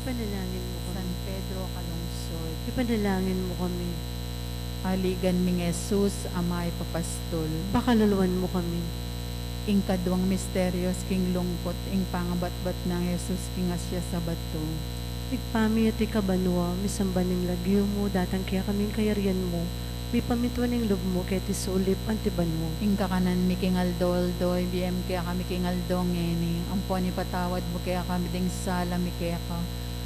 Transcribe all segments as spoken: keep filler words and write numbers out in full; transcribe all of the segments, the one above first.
Ipanalangin mu kami. San Pedro Calungsod. Ipanalangin mu kami. Aligan ming Jesus a mayap a pastul. Pakaluluan mu kami. Ing kaduang misterios king lungkut, ing pangabatbat nang Jesus king asya a batu. Ibpa mi atsu ka banua, misamban ing lagyu mu, datang kekami ing kayarian mu, mipamintuan ing lub mu keti sulip anti banua. Ing kakanan mi king aldo-aldo ibie mu kekami king aldo ngeni, ampon ipatawad mu kekami ding sala mi keka,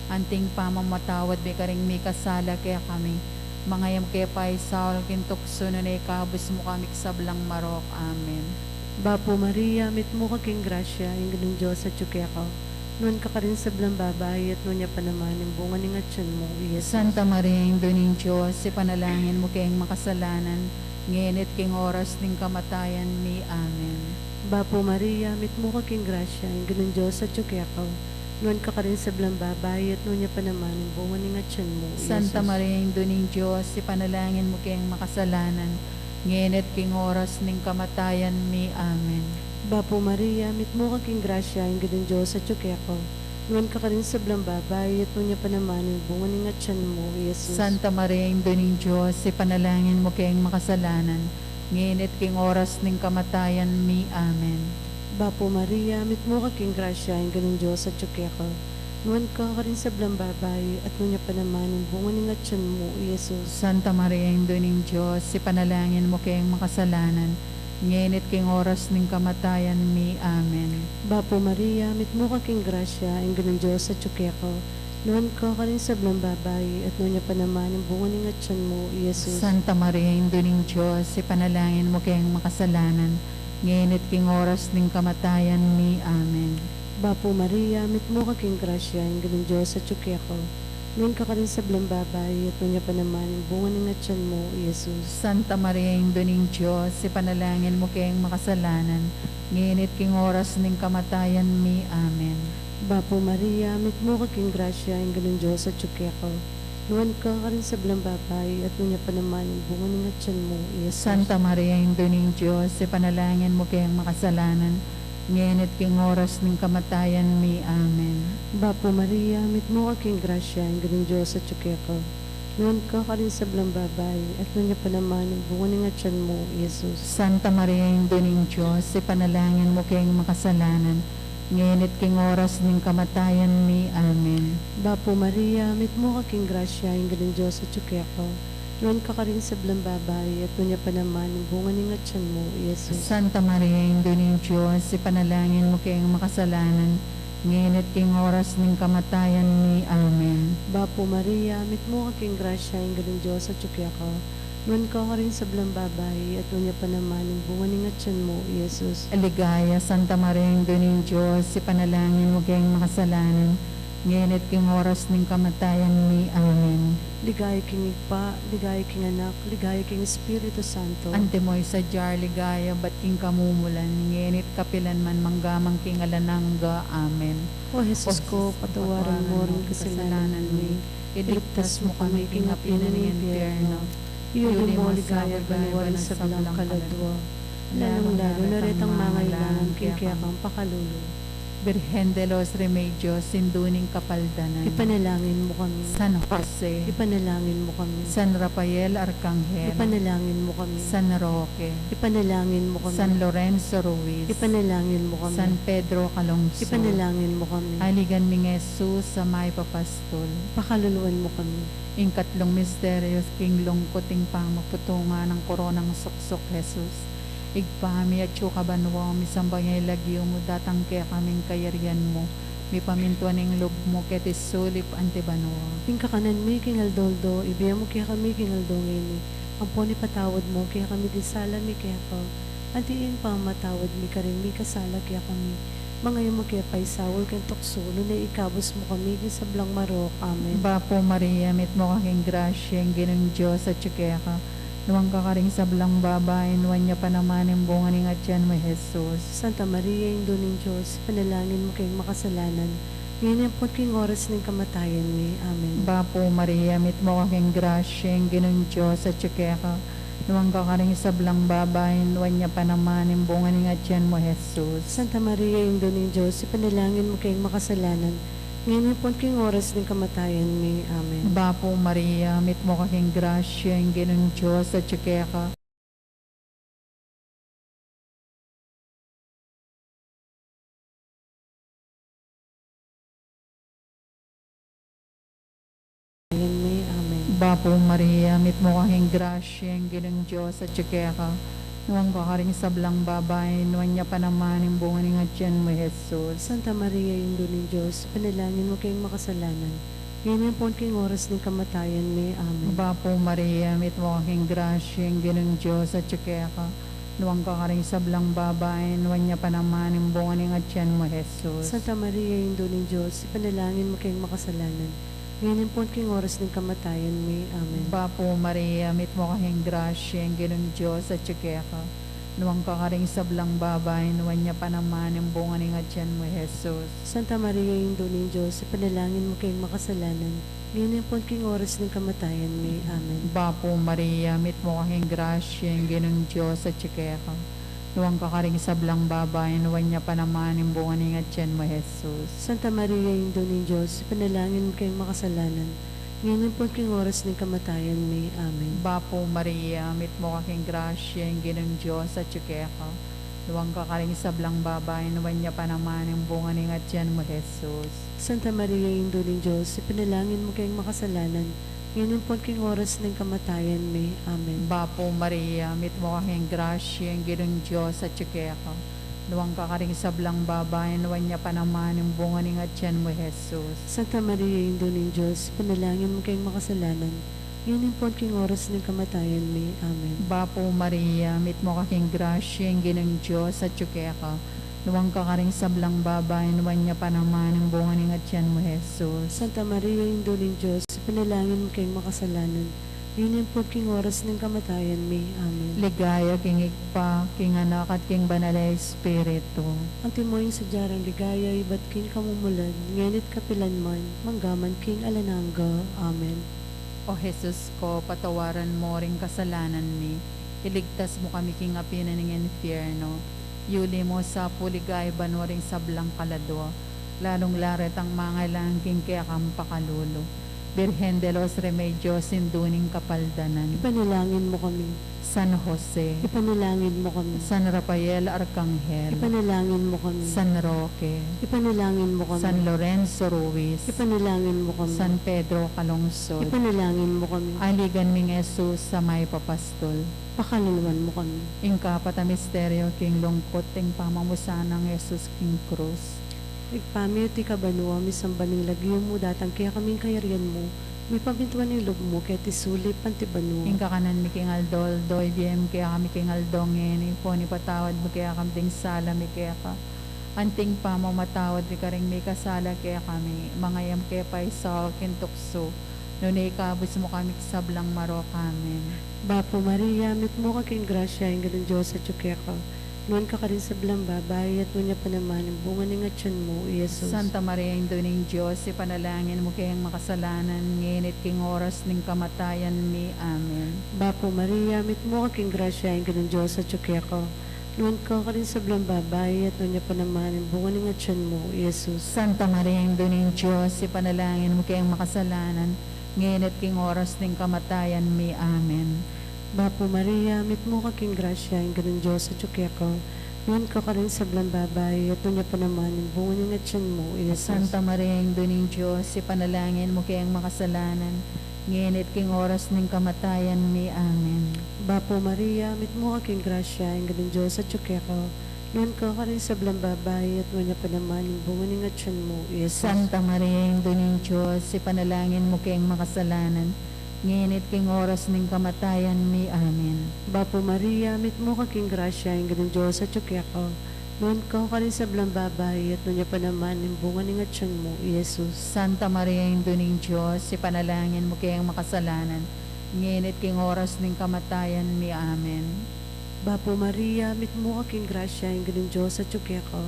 anti ing pamamatawad mi karing mikasala kekami. Manga e mu ke paisaul king tuksu, nune ikabus mu kami king sablang marok. Amen. Bapu Maria, mitmu ka king grasya, ing Ginung Dios atsu keka. Nuan ka karing sablang babai, at nuan ya pa naman ing bunga ning atian mu, i Jesus. Santa Maria, Indu ning Dios, ipanalangin mu keng makasalanan, ngeni at king oras ning kamatayan mi. Amen. Bapu Maria, mitmu ka king grasya, ing Ginung Dios atsu keka. Nuan ka karing sablang babai, at nuan ya pa naman ing bunga ning atian mu, i Santa Jesus. Maria, Indu ning Dios, ipanalangin mu keng makasalanan, ngeni at king oras ning kamatayan mi. Amen. Bapu Maria, mitmu ka king grasya, ing Ginung Dios atsu keka. Nuan ka karing sablang babai, at nuan ya pa naman ing bunga ning atian mu, i Jesus. Santa Maria, Indu ning Dios, ipanalangin mu keng makasalanan, ngeni at king oras ning kamatayan mi. Amen. Bapu Maria, mitmu ka king grasya, ing Ginung Dios atsu keka. Nuan ka karing sablang babai, at nuan ya pa naman ing bunga ning atian mu, i Jesus. Santa Maria, Indu ning Dios, ipanalangin mu keng makasalanan, ngeni at king oras ning kamatayan mi. Amen. Bapu Maria, mitmu ka king grasya, ing Ginung Dios atsu keka. Nuan ka karing sablang babai, at nuan ya pa naman ing bunga ning atian mu, i Jesus. Santa Maria, Indu ning Dios, ipanalangin mu keng makasalanan, ngeni at king oras ning kamatayan mi. Amen. Bapu Maria, mitmu ka king grasya, ing Ginung Dios atsu keka. Nuan ka karing sablang babai, at nuan ya pa naman ing bunga ning atian mu, i Jesus. Santa Maria, Indu ning Dios, ipanalangin mu keng makasalanan, ngeni at king oras ning kamatayan mi. Amen. Bapu Maria, mitmu ka king grasya, ing Ginung Dios atsu keka. Nuan ka karing sablang babai, at nuan ya pa naman ing bunga ning atian mu, i Jesus. Santa Maria, Indu ning Dios, ipanalangin mu keng makasalanan, ngeni at king oras ning kamatayan mi. Amen. Bapu Maria, mitmu ka king grasya, ing Ginung Dios atsu keka. Nuan ka karing sablang babai, at nuan ya pa naman ing bunga ning atian mu, i Jesus. Santa Maria, Indu ning Dios, ipanalangin mu keng makasalanan, ngeni at king oras ning kamatayan mi. Amen. Bapu Maria, mitmu ka king grasya, ing Ginung Dios atsu keka. Nuan ka karing sablang babai, at nuan ya pa naman ing bunga ning atian mu, i Jesus. Santa Maria, Indu ning Dios, ipanalangin mu keng makasalanan, ngeni at king oras ning kamatayan mi. Amen. Bapu Maria, mitmu ka king grasya, ing Ginung Dios atsu keka. Nuan ka karing sablang babai, at nuan ya pa naman ing bunga ning atian mu, i Jesus. Ligaya, Santa Maria, Indu ning Dios, ipanalangin mu keng makasalanan, ngeni at king oras ning kamatayan mi. Amen. Ligaya king Ibpa, ligaya king Anak, ligaya king Espiritu Santo. Antimo ing sadya a ligaya ibat king kamumulan, ngeni at kapilan man, mangga man king alang angga. Amen. O Jesus ko, patawaran mu ring kasalanan mi, iligtas mu kami king api ning impyerno, iuli mu king ligaya banua ring sablang kaladua, lalung-lalu na retang mangailangan king kekang pakalulu. Birhen de los Remedios, Indu ning Kapaldanan, ipanalangin mu kami. San Jose, ipanalangin mu kami. San Rafael Arkanghel, ipanalangin mu kami. San Roque, ipanalangin mu kami. San Lorenzo Ruiz, ipanalangin mu kami. San Pedro Calungsod, ipanalangin mu kami. Aligan ming Jesus a mayap a pastul, pakaluluan mu kami. Ing katlung misteryos king lungkut, ing pamaputungan nang koronang suksuk Jesus. Ibpa mi, atsu ka banua, misamban ya ing lagyu mu, datang kekami ing kayarian mu, mipamintuan ing lub mu keti sulip anti banua. Ing kakanan mi king aldo-aldo ibie mu kekami king aldo ngeni, ampon ipatawad mu kekami ding sala mi keka, anti ing pamamatawad mi karing mikasala kekami. Manga e mu ke paisaul king tuksu, nune ikabus mu kami king sablang marok. Amen. Bapu Maria, mitmu ka king grasya, ing Ginung Dios atsu keka. Nuan ka karing sablang babai, nuan ya pa naman ing bunga ning atian mu, Jesus. Santa Maria, Indu ning Dios, ipanalangin mu keng makasalanan, ngeni ampon king oras ning kamatayan mi. Amen. Bapu Maria, mitmu ka king grasya, ing Ginung Dios atsu keka. Nuan ka karing sablang babai, nuan ya pa naman ing bunga ning atian mu, Jesus. Santa Maria, Indu ning Dios, ipanalangin mu keng makasalanan, Ngeni ampon king oras ning kamatayan mi. Amen. Bapu Maria, mitmu ka king grasya, ing Ginung Dios atyu keka. Amen. Bapu Maria, mitmu ka king grasya, ing Ginung Dios atyu keka. Nuan ka karing sablang babai, nuan ya pa naman ing bunga ning atyan mu, Jesus. Santa Maria, Indu ning Dios, ipanalangin mu keng makasalanan, ngeni ampon king oras ning kamatayan mi. Amen. Bapu Maria, mitmu ka king grasya, ing Ginung Dios atyu keka. Nuan ka karing sablang babai, nuan ya pa naman ing bunga ning atyan mu, Jesus. Santa Maria, Indu ning Dios, ipanalangin mu keng makasalanan, ngeni ampon king oras ning kamatayan mi. Amen. Bapu Maria, mitmu ka king grasya, ing Ginung Dios atyu keka. Nuan ka karing sablang babai, nuan ya pa naman ing bunga ning atyan mu, Jesus. Santa Maria, Indu ning Dios, ipanalangin mu keng makasalanan, ngeni ampon king oras ning kamatayan mi. Amen. Bapu Maria, mitmu ka king grasya, ing Ginung Dios atyu keka. Nuan ka karing sablang babai, nuan ya pa naman ing bunga ning atyan mu, Jesus. Santa Maria, Indu ning Dios, ipanalangin mu keng makasalanan, ngeni ampon king oras ning kamatayan mi. Amen. Bapu Maria, mitmu ka king grasya, ing Ginung Dios atyu keka. Nuan ka karing sablang babai, nuan ya pa naman ing bunga ning atyan mu, Jesus. Santa Maria, Indu ning Dios, ipanalangin mu keng makasalanan, ngeni ampon king oras ning kamatayan mi. Amen. Bapu Maria, mitmu ka king grasya, ing Ginung Dios atyu keka. Nuan ka karing sablang babai, nuan ya pa naman ing bunga ning atyan mu, Jesus. Santa Maria, Indu ning Dios, ipanalangin mu keng makasalanan, ngeni ampon king oras ning kamatayan mi. Amen. Bapu Maria, mitmu ka king grasya, ing Ginung Dios atyu keka. Nuan ka karing sablang babai, nuan ya pa naman ing bunga ning atyan mu, Jesus. Santa Maria, Indu ning Dios, ipanalangin mu keng makasalanan, ngeni ampon king oras ning kamatayan mi. Amen. Ligaya king Ibpa, king Anak, at king Banal a Espiritu. Antimo ing sadya rang ligaya ibat king kamumulan, ngeni't kapilan man, manggaman king alang angga. Amen. O Jesus ko, patawaran mu ring kasalanan mi, iligtas mu kami king api na ning infierno, yuli mu sa pu king ligaya banua ring sablang kaladua, lalung-lalu retang mangailangan king kekang pakalulu. Birhen de los Remedios, Indu ning Kapaldanan. Ipanalangin mu kami. San Jose. Ipanalangin mu kami. San Rafael Arkanghel. Ipanalangin mu kami. San Roque. Ipanalangin mu kami. San Lorenzo Ruiz. Ipanalangin mu kami. San Pedro Calungsod. Ipanalangin mu kami. Aligan ming Jesus a mayupayang apostol. Pakaluluan mu kami. Ing kapat a misteryo king lungkut, ing pamamusan nang Jesus king krus. Ibpa mi, atiu ka banua, misamban ing lagyu mu, datang kekami ing kayarian mu, mipamintuan ing lub mu keti sulip anti banua. Ing kakanan mi king aldo-aldo ibie mu kekami king aldo ngeni, ampon ipatawad mu kekami ding sala mi keka, anti ing pamamatawad mi karing mikasala kekami. Manga e mu ke paisaul king tuksu, nune ikabus mu kami king sablang marok. Amen. Bapu Maria, mitmu ka king grasya, ing Ginung Dios atyu keka. Nuan ka karing sablang babai, at nuan ya pa naman ing bunga ning atyan mu, i Jesus. Santa Maria, Indu ning Dios, ipanalangin mu keng makasalanan, ngeni't king oras ning kamatayan mi. Amen. Bapu Maria, mitmu ka king grasya, ing Ginung Dios atyu keka. Nuan ka karing sablang babai, at nuan ya pa naman ing bunga ning atyan mu, i Jesus. Santa Maria, Indu ning Dios, ipanalangin mu keng makasalanan, ngeni't king oras ning kamatayan mi. Amen. Bapu Maria, mitmu ka king grasya, ing Ginung Dios atyu keka. Nuan ka karing sablang babai, at nuan ya pa naman ing bunga ning atyan mu, i Jesus. Santa Maria, Indu ning Dios, ipanalangin mu keng makasalanan, ngeni't king oras ning kamatayan mi. Amen. Bapu Maria, mitmu ka king grasya, ing Ginung Dios atyu keka. Nuan ka karing sablang babai, at nuan ya pa naman ing bunga ning atyan mu, i Jesus. Santa Maria, Indu ning Dios, ipanalangin mu keng makasalanan, ngeni't king oras ning kamatayan mi. Amen. Bapu Maria, mitmu ka king grasya, ing Ginung Dios atyu keka. Nuan ka karing sablang babai, at nuan ya pa naman ing bunga ning atyan mu, i Jesus. Santa Maria, Indu ning Dios, ipanalangin mu keng makasalanan, ngeni't king oras ning kamatayan mi. Amen. Bapu Maria, mitmu ka king grasya, ing Ginung Dios atyu keka.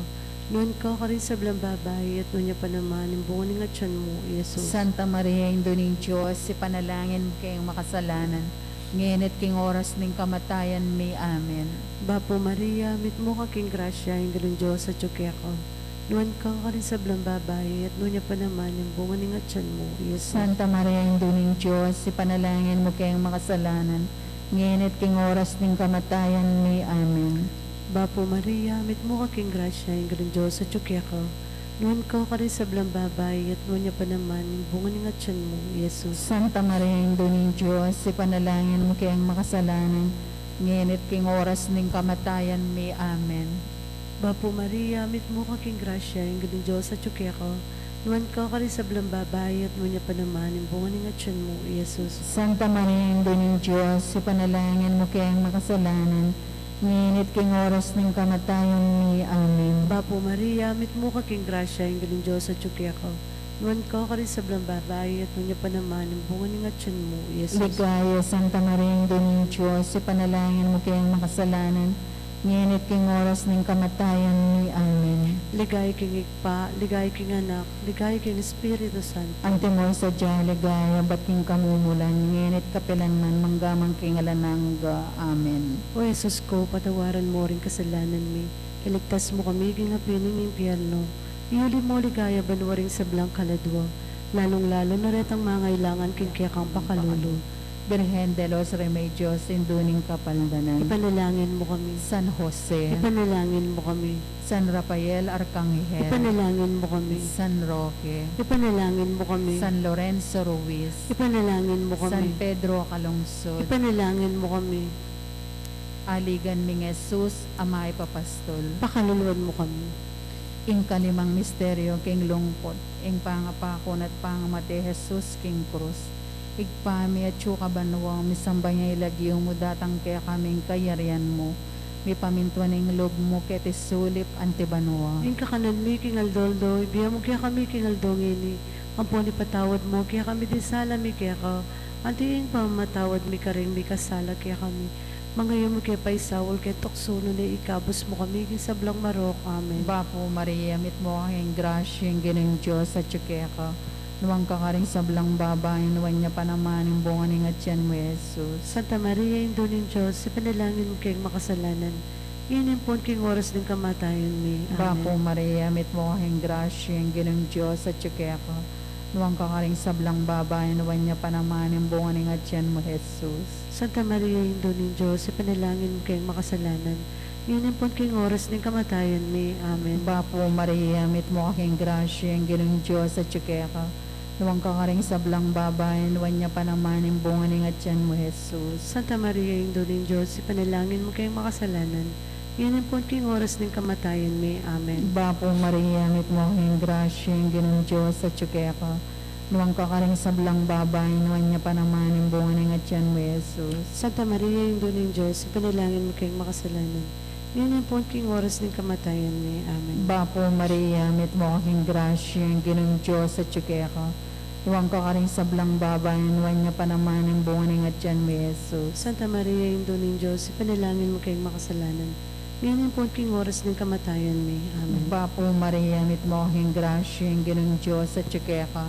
Nuan ka karing sablang babai, at nuan ya pa naman ing bunga ning atyan mu, i Jesus. Santa Maria, Indu ning Dios, ipanalangin mu keng makasalanan, ngeni't king oras ning kamatayan mi. Amen. Bapu Maria, mitmu ka king grasya, ing Ginung Dios atyu keka. Nuan ka karing sablang babai, at nuan ya pa naman ing bunga ning atyan mu, i Jesus. Santa Maria, Indu ning Dios, ipanalangin mu keng makasalanan, ngeni at king oras ning kamatayan mi. Amen. Bapu Maria, mitmu ka king grasya, ing Ginung Dios atyu keka. Nuan ka karing sablang babai, at nuan ya pa naman ing bunga ning atyan mu, i Jesus. Santa Maria, Indu ning Dios, ipanalangin mu keng makasalanan, ngeni at king oras ning kamatayan mi. Amen. Bapu Maria, mitmu ka king grasya, ing Ginung Dios atyu keka. Nuan ka karing sablang babai, at nuan ya pa naman ing bunga ning atyan mu, i Jesus. Santa Maria, Indu ning Dios, ipanalangin mu keng makasalanan, ngeni at king oras ning kamatayan mi. Amen. Bapu Maria, mitmu ka king grasya, ing Ginung Dios atyu keka. Nuan ka karing sablang babai, at nuan ya pa naman ing bunga ning atyan mu, i Jesus. Ligaya, Santa Maria, Indu ning Dios, ipanalangin mu keng makasalanan, ngeni at king oras ning kamatayan mi. Amen. Ligaya king Ibpa, ligaya king Anak, ligaya king Espiritu Santo. Antimo ing sadya a ligaya ibat king kamumulan, ngeni at kapilan man, manggaman king alang angga. Amen. O Jesus ko, patawaran mu ring kasalanan mi, iligtas mu kami king api ning impyerno, iuli mu king ligaya banua ring sablang kaladua, lalung-lalu na retang mangailangan king kekang pakalulu. Birhen de los Remedios, Indu ning Kapaldanan. Ipanalangin mu kami. San Jose. Ipanalangin mu kami. San Rafael Arkanghel. Ipanalangin mu kami. San Roque. Ipanalangin mu kami. San Lorenzo Ruiz. Ipanalangin mu kami. San Pedro Calungsod. Ipanalangin mu kami. Aligan ming Jesus a mayap a pastol. Pakaluluan mu kami. Ing kalimang misteryo king lungkut, ing pangapaku na at pangamate Jesus king krus. Ibpa mi, atsu ka banua, misamban ya ing lagyu mu, datang kekami ing kayarian mu, mipamintuan ing lub mu keti sulip anti banua. Ing kakanan mi king aldo-aldo, ibie mu kekami king aldo ngeni, ampon ipatawad mu kekami ding sala mi keka, anti ing pamamatawad mi karing mikasala kekami. Manga e mu ke paisaul king tuksu, nune ikabus mu kami king sablang marok. Amen. Bapu Maria, mitmu ka king grasya, ing Ginung Dios atyu keka. Nuan ka karing sablang babai, nuan ya pa naman ing bunga ning atyan mu, i Jesus. Santa Maria, Indu ning Dios, ipanalangin mu keng makasalanan, ngeni ampon king oras ning kamatayan mi. Amen. Bapu Maria, mitmu ka king grasya, ing Ginung Dios atyu keka. Nuan ka karing sablang babai, nuan ya pa naman ing bunga ning atyan mu, i Jesus. Santa Maria, Indu ning Dios, ipanalangin mu keng makasalanan, ngeni ampon king oras ning kamatayan mi. Amen. Bapu Maria, mitmu ka king grasya, ing Ginung Dios atyu keka. Nuan ka karing sablang babai, nuan ya pa naman ing bunga ning atyan mu, i Jesus. Santa Maria, Indu ning Dios, ipanalangin mu keng makasalanan, ngeni ampon king oras ning kamatayan mi. Amen. Bapu Maria, mitmu ka king grasya, ing Ginung Dios atyu keka. Nuan ka karing sablang babai, nuan ya pa naman ing bunga ning atyan mu, i Jesus. Santa Maria, Indu ning Dios, ipanalangin mu keng makasalanan, ngeni ampon king oras ning kamatayan mi. Amen. Bapu Maria, mitmu ka king grasya, ing Ginung Dios atyu keka. Nuan ka karing sablang babai, nuan ya pa naman ing bunga ning atyan mu, i Jesus. Santa Maria, Indu ning Dios, ipanalangin mu keng makasalanan, ngeni ampon king oras ning kamatayan mi. Amen. Bapu Maria, mitmu ka king grasya, ing Ginung Dios atyu keka.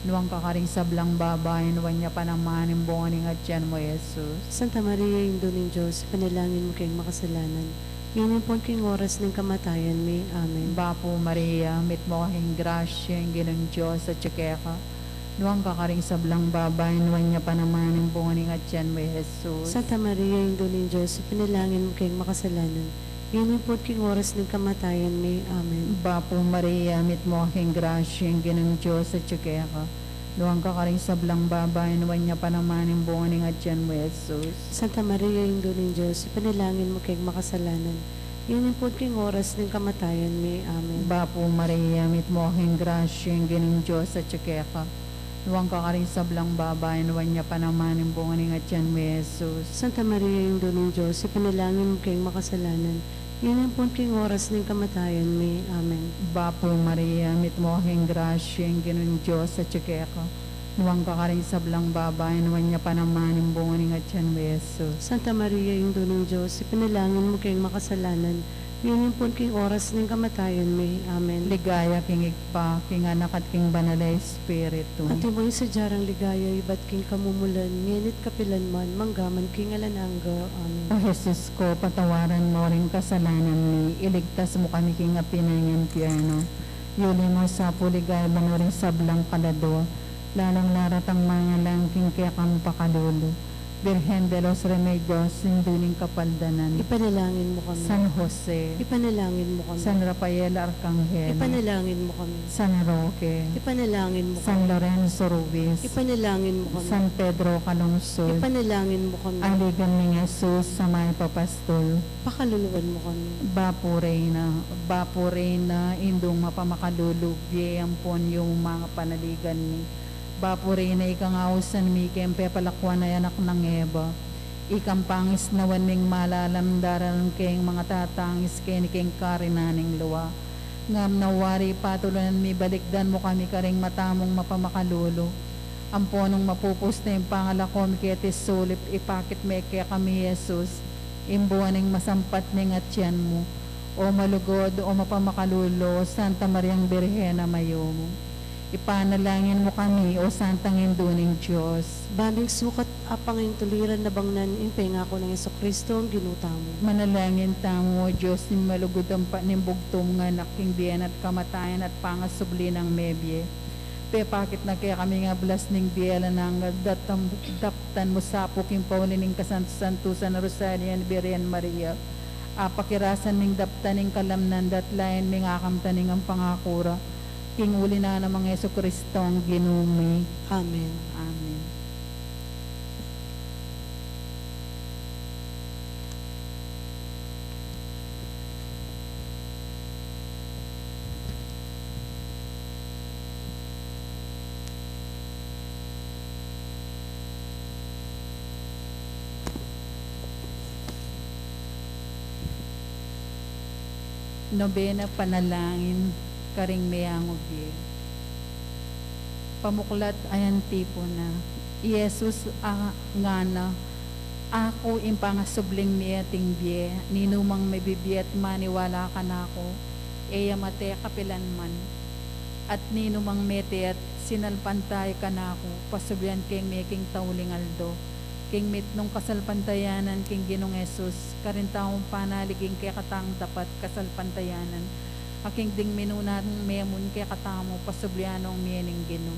Nuan ka karing sablang babai, nuan ya pa naman ing bunga ning atyan mu, i Jesus. Santa Maria, Indu ning Dios, ipanalangin mu keng makasalanan, ngeni ampon king oras ning kamatayan mi. Amen. Bapu Maria, mitmu ka king grasya, ing Ginung Dios atyu keka. Nuan ka karing sablang babai, nuan ya pa naman ing bunga ning atyan mu, i Jesus. Santa Maria, Indu ning Dios, ipanalangin mu keng makasalanan, ngeni ampon king oras ning kamatayan mi. Amen. Bapu Maria, mitmu ka king grasya, ing Ginung Dios atyu keka. Nuan ka karing sablang babai, nuan ya pa naman ing bunga ning atyan mu, i Jesus. Santa Maria, Indu ning Dios, ipanalangin mu keng makasalanan, ngeni ampon king oras ning kamatayan mi. Amen. Bapu Maria, mitmu ka king grasya, ing Ginung Dios atyu keka. Nuan ka karing sablang babai, nuan ya pa naman ing bunga ning atyan mu, i Jesus. Santa Maria, Indu ning Dios, ipanalangin mu keng makasalanan, ngeni ampon king oras ning kamatayan mi. Amen. Bapu Maria, mitmu ka king grasya, ing Ginung Dios atyu keka. Nuan ka karing sablang babai, nuan ya pa naman ing bunga ning atyan mu, i Jesus. Santa Maria, Indu ning Dios, ipanalangin mu keng makasalanan, ngeni ampon king oras ning kamatayan mi. Amen. Ligaya king Ibpa, king Anak, at king Banal a Espiritu. Antimo ing sadya rang ligaya ibat king kamumulan, ngeni at kapilan man, manggaman king alang angga. Amen. O Jesus ko, patawaran mu ring kasalanan mi, iligtas mu kami king api ning impyerno, Yuli mu sa pu ing ligaya banua ring sablang kaladua, lalung-lalu retang mangailangan king kekang pakalulu. Birhen de los Remedios, Indu ning Kapaldanan. Ipanalangin mu kami. San Jose. Ipanalangin mu kami. San Rafael Arcangel. Ipanalangin mu kami. San Roque. Ipanalangin mu kami. San Lorenzo Ruiz. Ipanalangin mu kami. San Pedro Calungsod. Ipanalangin mu kami. Aligan ning Jesus a mayap a pastul. Pakaluluan mu kami. Bapu Reyna, Bapu Reyna, Indung mapamakalulu, bie ampon yumu a panaligan mi. Bapu Reyna, ikang ausan mi keng pepalakuan a anak nang Eva. Ikang pangisnawan ming malalam daralan keng mangatatangis keni keng karinan ning lua. Ngam na wari patulunan mi balikdan mu kami karing mata mung mapamakalulu. Ampo nung mapupus na ing pangalako mi keti sulip, ipakit me kekami i Jesus, ing bunga ning masampat ning atian mu. O malugud, o mapamakalulu, Santa Mariang Birhen a mayumu. Ipanalangin mu kami, O Santang Indu ning Dios. Ba ming sukat a pangintuliran na bangnan ing pengaku nang Jesucristo, ing Ginu tamu. Manalangin tamu, O Dios, ning malugud a Ibpa, ning bugtung a Anak, king bie na at kamatayan at pangasubli nang mebie. Pepakit na kekami ing ablas ning bie alang angga, daptan, daptan mu sa pu king pauli ning kasantu-santusan a Rosario ning Birhen Maria. Apakirasan ming daptan ing kalamnan da at layan ming akamtan ing pangaku ra. King uli na nang Jesucristo a Ginu mi. Amen. Amen. Nobena, panalangin karing meangu bie. Pamuklat a antipona. I Jesus a ngana, Aku ing pangasubling mie at ing bie, ninumang mibibie at maniwala kanaku, e ya mate kapilan man. At ninumang mete at sinalpantaya kanaku, pasublian keng mie king tauling aldo. King mitmung kasalpantayanan king Ginung Jesus, karin tamung panalig ing kekatang dapat kasalpantayanan, a king ding minuna nang memun kekatamu, pasublian nong mie ning Ginu.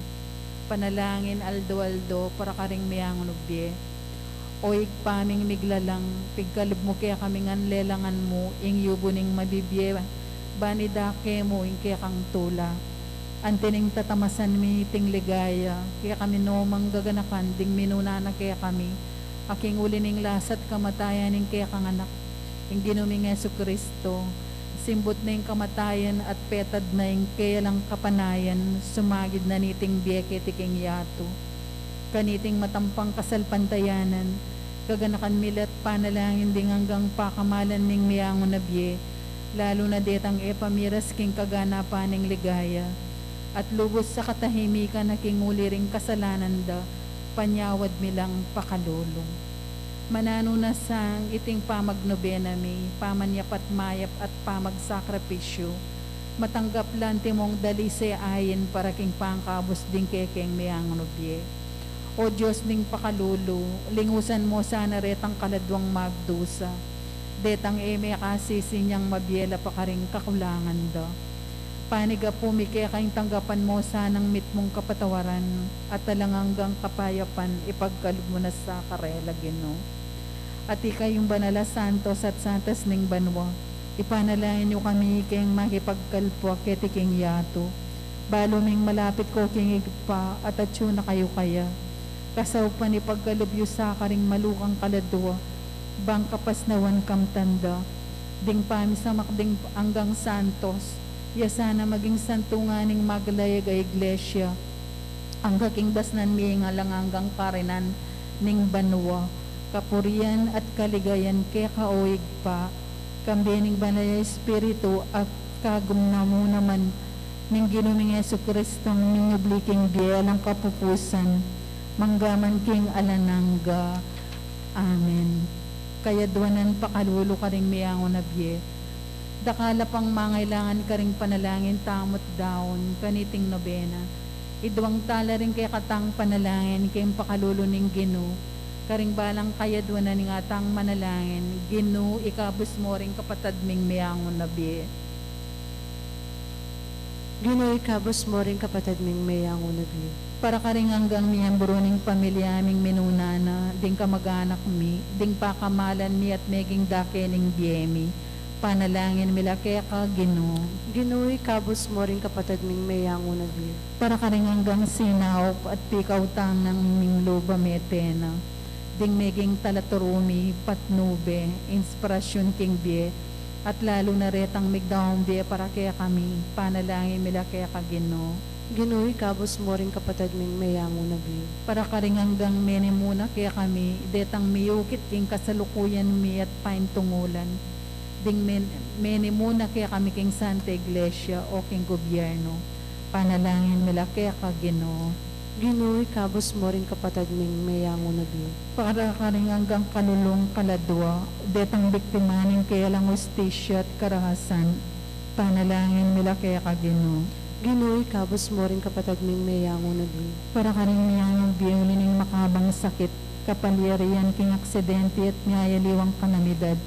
Panalangin aldo-aldo para karing meangu bie. O Ibpa ming miglalang, pigkalub mu kekami ngan lelangan mu ing yubu ning mabibie, ban idake mu ing kekang tula. Anti ning tatamasan mi iting ligaya, kekami no mang gaganakan ding minuna na kekami, a king uli ning lasa at kamatayan ning kekang Anak, ing Ginu ming Jesucristo, simbut na ing kamatayan at petad na ing keya lang kapanayan, sumagid na niting bie keti king yatu. Kaniting matampang kasalpantayanan, gaganakan mi la't panalangin ding anggang pakamalan ming meangu na bie, lalu na detang e pamiras king kaganapan ning ligaya, at lubus a katahimikan a king uli ring kasalanan da, panyawad mi lang pakalulu. Mananu na sang iting pamagnobena mi, pamanyap at mayap at pamagsakripisyu, matanggap la antimong dalise ain para king pangkabus ding kekeng meangu bie. O Dios ning pakalulu, lingusan mu sana retang kaladuang magdusa, detang e mekasisinyang mabie la pa karing kakulangan da. Panigapu mi keka ing tanggapan mu sanang mitmung kapatawaran at alang anggang kapayapan ipagkalub mu na sa karela, Ginu. At ikayung banal a santos at santas ning banua, ipanalangin yu kami keng makipagkalub keti king yatu. Balu ming malapit ko king Ibpa at atyu na kayu kaya. Kasaupan ipagkalub yu sa karing malukang kaladua, bang kapasnawan kamtan da. Ding pamisamak ding anggang santos, ya sana maging santungan ning maglayag a iglesia, angga king dasnan mi ing alang anggang karinan ning banua. Kapurian at kaligayan keka, o Ibpa, kambe ning Banal a Espiritu, at kagum na mu naman ning Ginu ming Jesucristo, a minyubli king bie alang kapupusan, mangga man king alang angga. Amen. Kayadwanan pakalulu karing meangu na bie. Dakal a pang mangailangan karing panalangin tamu't daun kaniting nobena. Idwang tala ring kekatang panalangin king pakalulu ning Ginu, karing balang kayadwanan ning atang manalangin, Ginu, ikabus mu ring kapatad ming meangu na bie. Ginu, ikabus mu ring kapatad ming meyangu na bie. Para karing anggang miyembru ning pamilya ming minuna na, ding kamag-anak mi, ding pakamalan mi at meging dake ning bie mi, panalangin mi la keka, Ginu. Ginu, ikabus mu ring kapatad ming meyangu na bie. Para karing anggang sinaup at pikautang ning luba mete na, ding meging talaturu mi, patnube, inspirasyun king bie, at lalu na retang migdaun bie para kekami, panalangin mi la keka, Ginu. Ginu, ikabus mu ring kapatad ming meyangu na bie. Para karing anggang menimuna kekami, detang miyukit king kasalukuyan mi at paintungulan, ding men-, menimuna kekami king Santa Iglesia o king gobyerno, panalangin mi la keka, Ginu. Ginu, ikabus mu ring kapatad ming meyangu na bie. Para karing anggang kalulung kaladua, detang biktima ning kelang ustisya at karahasan, panalangin mi la keka, Ginu. Ginu, ikabus mu ring kapatad ming meyangu na bie. Para karing meyangu bie uli ning makabang sakit, kapalyarian king aksidente at miyayaliwang kalamidad,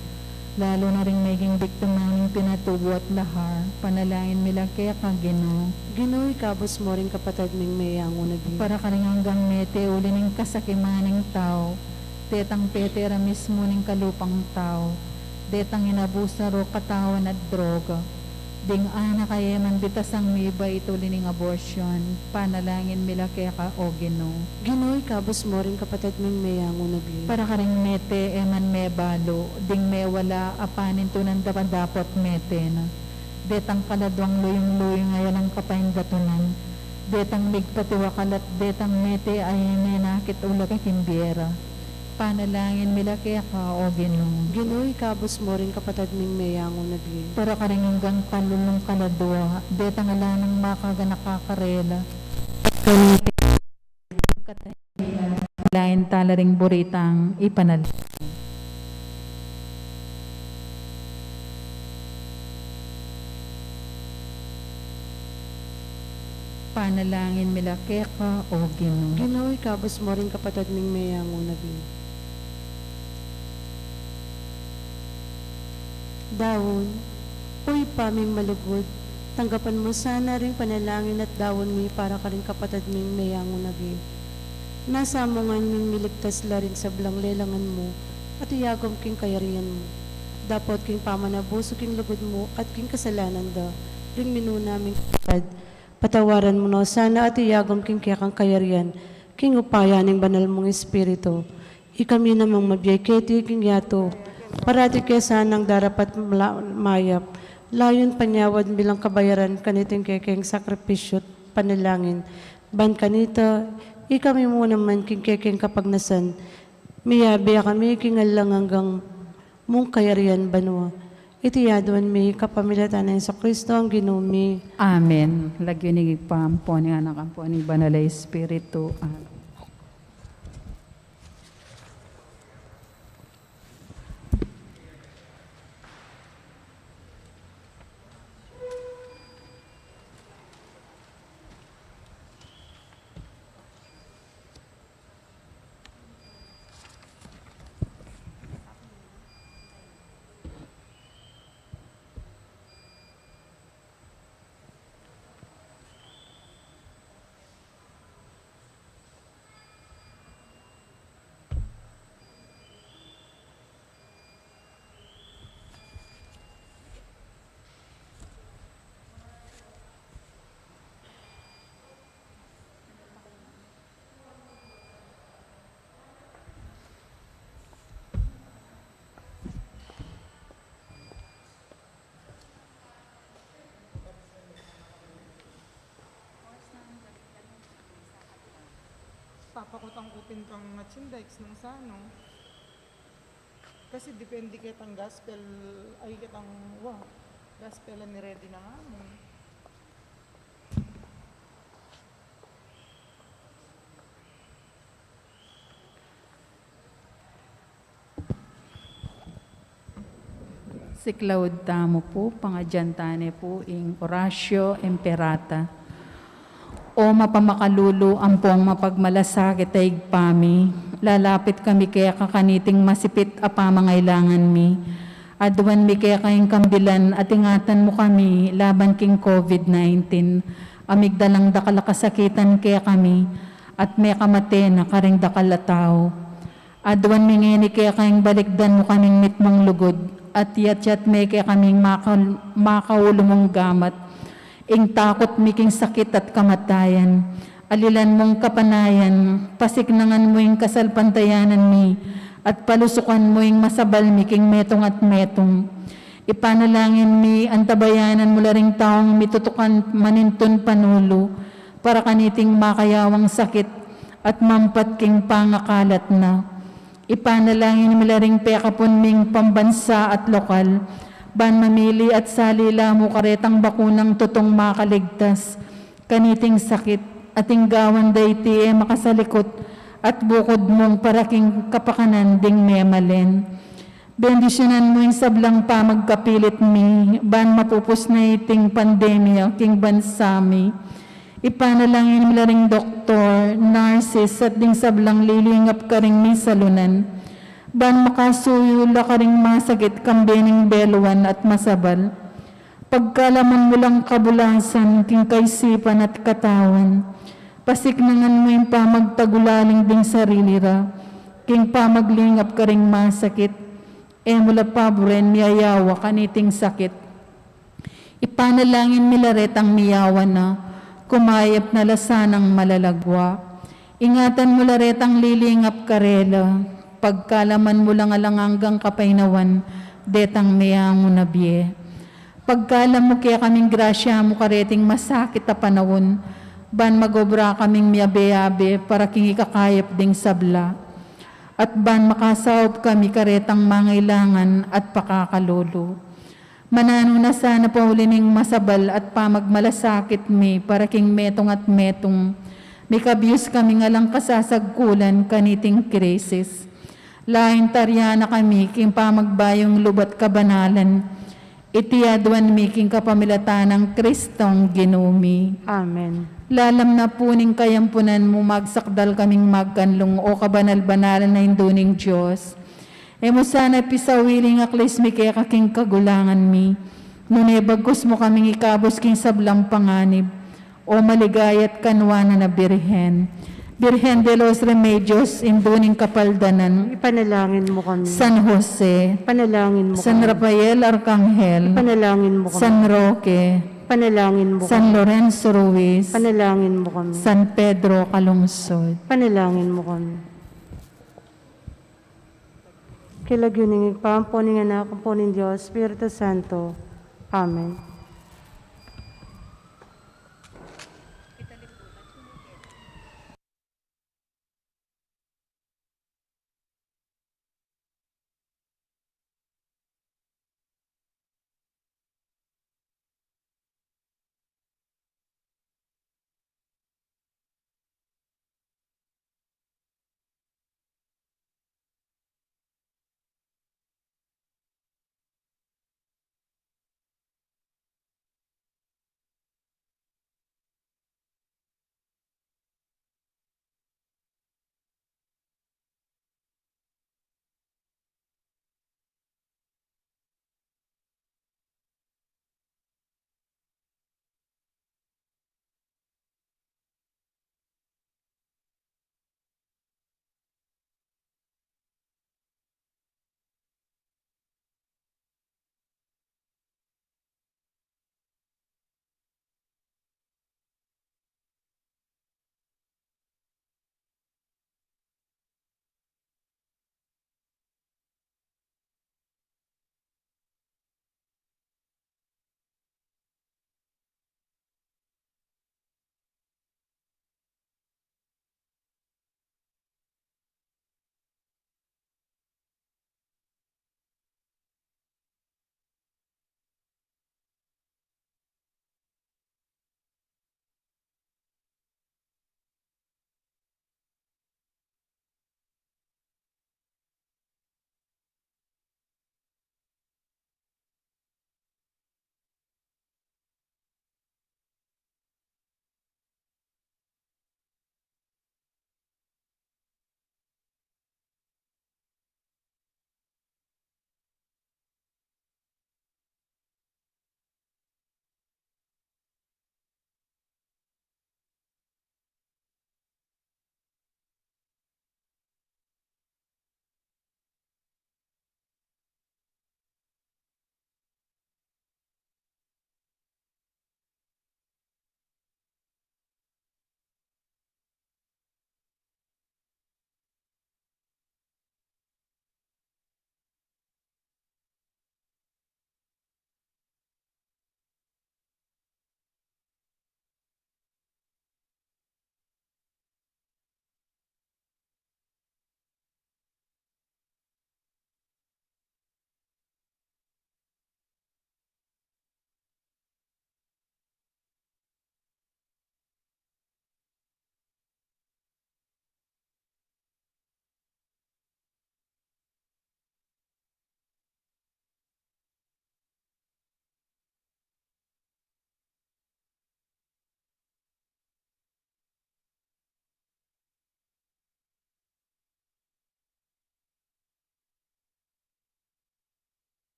lalu na ring meging biktima ning pinatubu at lahar, panalangin mi la keka, Ginu. Ginu, ikabus mu ring kapatad ming meyangu na bie. Para karing anggang mete uli ning kasakiman ning tau, detang pete ra mismu ning kalupang tau, detang inabusan ro katawan at droga, ding anak a e man bitasang mibait uli ning abortion, panalangin mi la keka, O Ginu. Ginu, ikabus mu ring kapatad ming meyangu na bie. Para karing mete e man mebalu, ding mewala a panintunan dapadapat mete na, detang kaladuang luyung-luyung a alang kapaindatunan, detang migpatiwakal at detang mete a e menakit ulag king bie ra, panalangin mi la keka, O Ginu. Ginu, ikabus mu ring kapatad ming meyangu na bie. Para karing anggang kalulung kaladua, detang ala nang makaganaka karela, lain tala ring buritang ipanalangin. Panalangin mi la keka, O Ginu. Ginu, ikabus mu ring kapatad ming meyangu na bie. Daun. O Ibpa ming malugud, tanggapan mu sana ring panalangin at daun mi para karing kapatad ming meyangu na bie. Nasa mu ngan ming miligtas la ring sablang lelangan mu at iyabe mu king kayarian mu. Dapot king pamanabusu king lugud mu at king kasalanan da ring minuna ming kapatad, patawaran mu no sana at iyabe mu king kekang kayarian, king upaya ning banal mung Espiritu. Ikami namang mabie keti king yatu, parati ke sanang darapat mala-, mayap, layun panyawad bilang kabayaran kaniting kekeng sakripisyu at panalangin. Ban kanita, ikami mu naman king kekeng kapagnasan, miyabe kami king alang anggang mung kayarian banua. Iti aduan mi kapamilatan nang Jesucristo a Ginu mi. Amen. Lagyu ning Ibpa, ampo ning Anak, ampo ning Banal a Espiritu. Amen. Papakutang ku pin kang atsinda, X nung sanu. Kasi depende ketang gospel, ay, ketang, wa, gospel a ni-ready na nga mu. Siklaud tamu pu, pangadyan ta ne pu ing Oratio Imperata. O mapamakalulu ampong mapagmalasakit a Ibpa mi, lalapit kami keka kaniting masipit a pamangailangan mi. Aduan mi keka ing kambilan at ingatan mu kami laban king COVID nineteen, a migdalang dakal a kasakitan kekami, at mekamate na karing dakal a tau. Aduan mi ngeni keka ing balikdan mu kaming mitmung lugud, at yatyat me kekaming makal-, makaulu mung gamat, ing takut mi king sakit at kamatayan. Alilan mung kapanayan, pasiknangan mu ing kasalpantayanan mi, at palusukan mu ing masabal mi king metung at metung. Ipanalangin mi, antabayanan mu la ring taung mitutukan manintun panulu, para kaniting makayawang sakit, at mampat king pangakalat na. Ipanalangin mi la ring pekapun ming pambansa at lokal, ban mamili at salila mu karetang bakunang tutung makaligtas kaniting sakit, at ing gawan da iti e makasalikut, at bukud mung para king kapakanan ding memalen. Bendisyunan mu ing sablang pamagkapilit mi, ban mapupus na iting pandemya king bansa mi. Ipanalangin mi la ring doktor, nurses, at ding sablang lilingap karing misalunan, ban makasuyu la karing masakit kambe ning beluan at masabal. Pagkalaman mu lang kabulasan king kaisipan at katawan, pasiknangan mu ing pamagtagulaling ding sarili ra king pamaglingap karing masakit, e mu la paburen miyayawa kaniting sakit. Ipanalangin mi la retang miyawa na, kumayap na la sanang malalagwa. Ingatan mu la retang lilingap karela, pagkalaman mu lang alang anggang kapaynawan detang meangu na bie. Pagkalam mu kekaming grasya mu kareting masakit a panaun, ban magobra kaming miyabe-abe para king ikakayap ding sabla, at ban makasaup kami karetang mangailangan at pakakalulu. Mananu na sana pauli ning masabal at pamagmalasakit mi para king metung at metung, mikabyus kaming alang kasasagkulan kaniting krisis. Lain tarya na kami king pamagbayung lub at kabanalan, iti aduan mi king kapamilatan nang Kristong Ginu mi. Amen. Lalam na pu ning kayampunan mu, magsakdal kaming magkanlung, o kabanal-banalan a Indu ning Dios. E mu sana pisawili ing aklis mi keka king kagulangan mi, nune bagkus mu kaming ikabus king sablang panganib, o maligaya at kanuanan a Birhen. Birhen de los Remedios, Indu ning Kapaldanan. Ipanalangin mu kami. San Jose. Ipanalangin mu kami. San Rafael Arkanghel. Ipanalangin mu kami. San Roque. Ipanalangin mu kami. San Lorenzo Ruiz. Ipanalangin mu kami. San Pedro Calungsod. Ipanalangin mu kami. King lagyu ning Ibpa, ampo ning Anak, ampo ning Dios Espiritu Santo. Amen.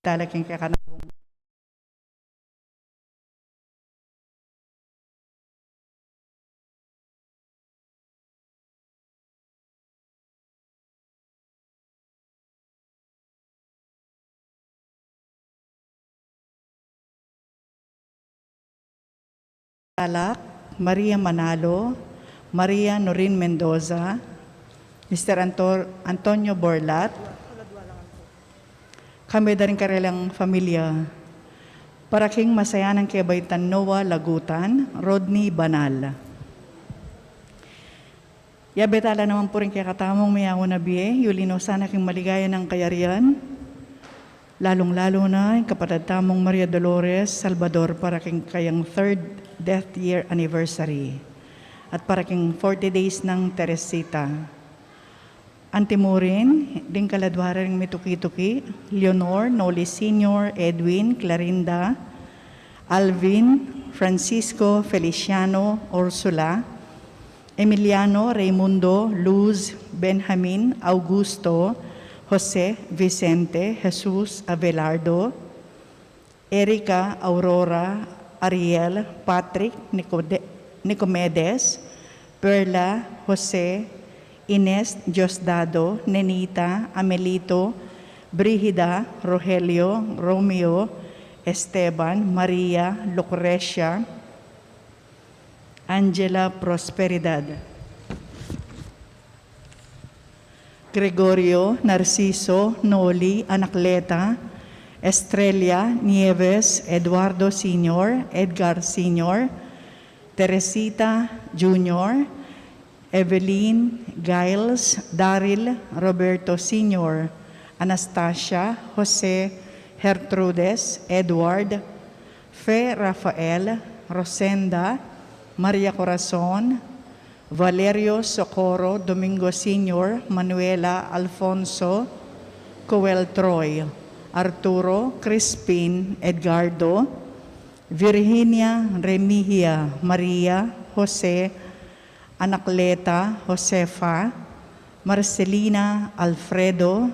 Dalaking kekanawan. Talak, Maria Manalo, Maria Norin Mendoza, Mister Antor-, Antonio Borlat, kambe da ring karelang familia, para king masayanang kebaitan Noah Lagutan, Rodney Banal. Yabe tala naman pu ring kekatamung meyaun a bie, yuli no sana king maligaya nang kayarian, lalung-lalu na ing kapatad tamung Maria Dolores Salvador para king kayang third death year anniversary, at para king forty days nang Teresita. Antimurin, ding kaladua ring mituki-tuki, Leonor, Noli Senior, Edwin, Clarinda, Alvin, Francisco, Feliciano, Ursula, Emiliano, Raimundo, Luz, Benjamin, Augusto, Jose, Vicente, Jesus, Abelardo, Erica, Aurora, Ariel, Patrick, Nicode-, Nicomedes, Perla, Jose, Ines, Diosdado, Nenita, Amelito, Brigida, Rogelio, Romeo, Esteban, Maria, Lucrecia, Angela, Prosperidad, Gregorio, Narciso, Noli, Anacleta, Estrella, Nieves, Eduardo Senior, Edgar Senior, Teresita Junior, Evelyn, Giles, Daryl, Roberto Senior, Anastasia, Jose, Gertrudes, Edward, Fe, Rafael, Rosenda, Maria Corazon, Valerio, Socorro, Domingo Senior, Manuela, Alfonso, Coel, Troy, Arturo, Crispin, Edgardo, Virginia, Remigio, Maria, Jose, Anacleta, Josefa, Marcelina, Alfredo,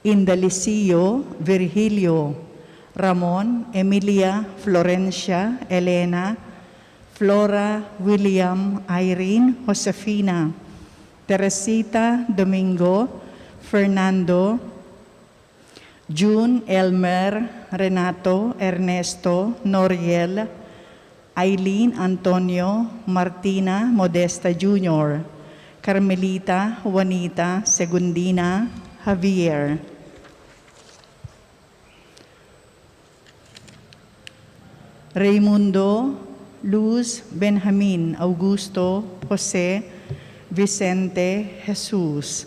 Indalicio, Virgilio, Ramon, Emilia, Florencia, Elena, Flora, William, Irene, Josefina, Teresita, Domingo, Fernando, June, Elmer, Renato, Ernesto, Noriel, Aileen, Antonio, Martina, Modesta Junior, Carmelita, Juanita, Segundina, Javier, Raimundo, Luz, Benjamin, Augusto, Jose, Vicente, Jesus,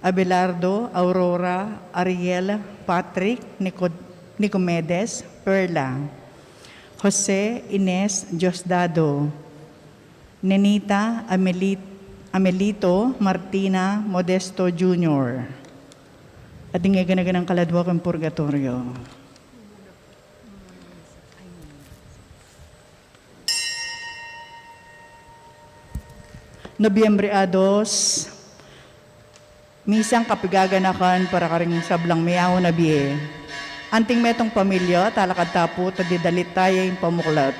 Abelardo, Aurora, Ariel, Patrick, Nico-, Nicomedes, Perla, Jose, Ines, Diosdado, Nenita, Amelit-, Amelito, Martina, Modesto Junior. At ding gana-ganang kaladua king purgatoryo. Nobyembre a dos, misang kapigaganakan para karing sablang meyaun a bie. Anting metung pamilya, talakad ta pu, ta didalit ta ya ing pamuklat.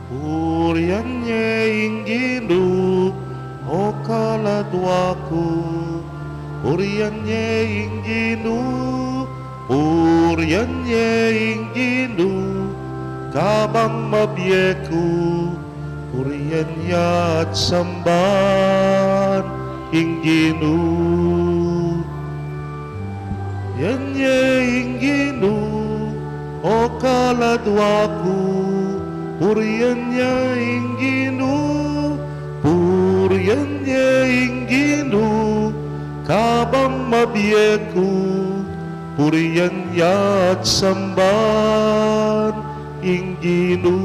Purian ye ing Ginu, o kaladua ku. Purian ye ing Ginu, purian ye ing Ginu, kabang mabie ku. Purian ya at samban ing Ginu. Purian ya ing Ginu, o kaladwa ku. Purian ya ing Ginu. Purian ya ing Ginu, kabang mabie ku. Purian ya at samban ing Ginu.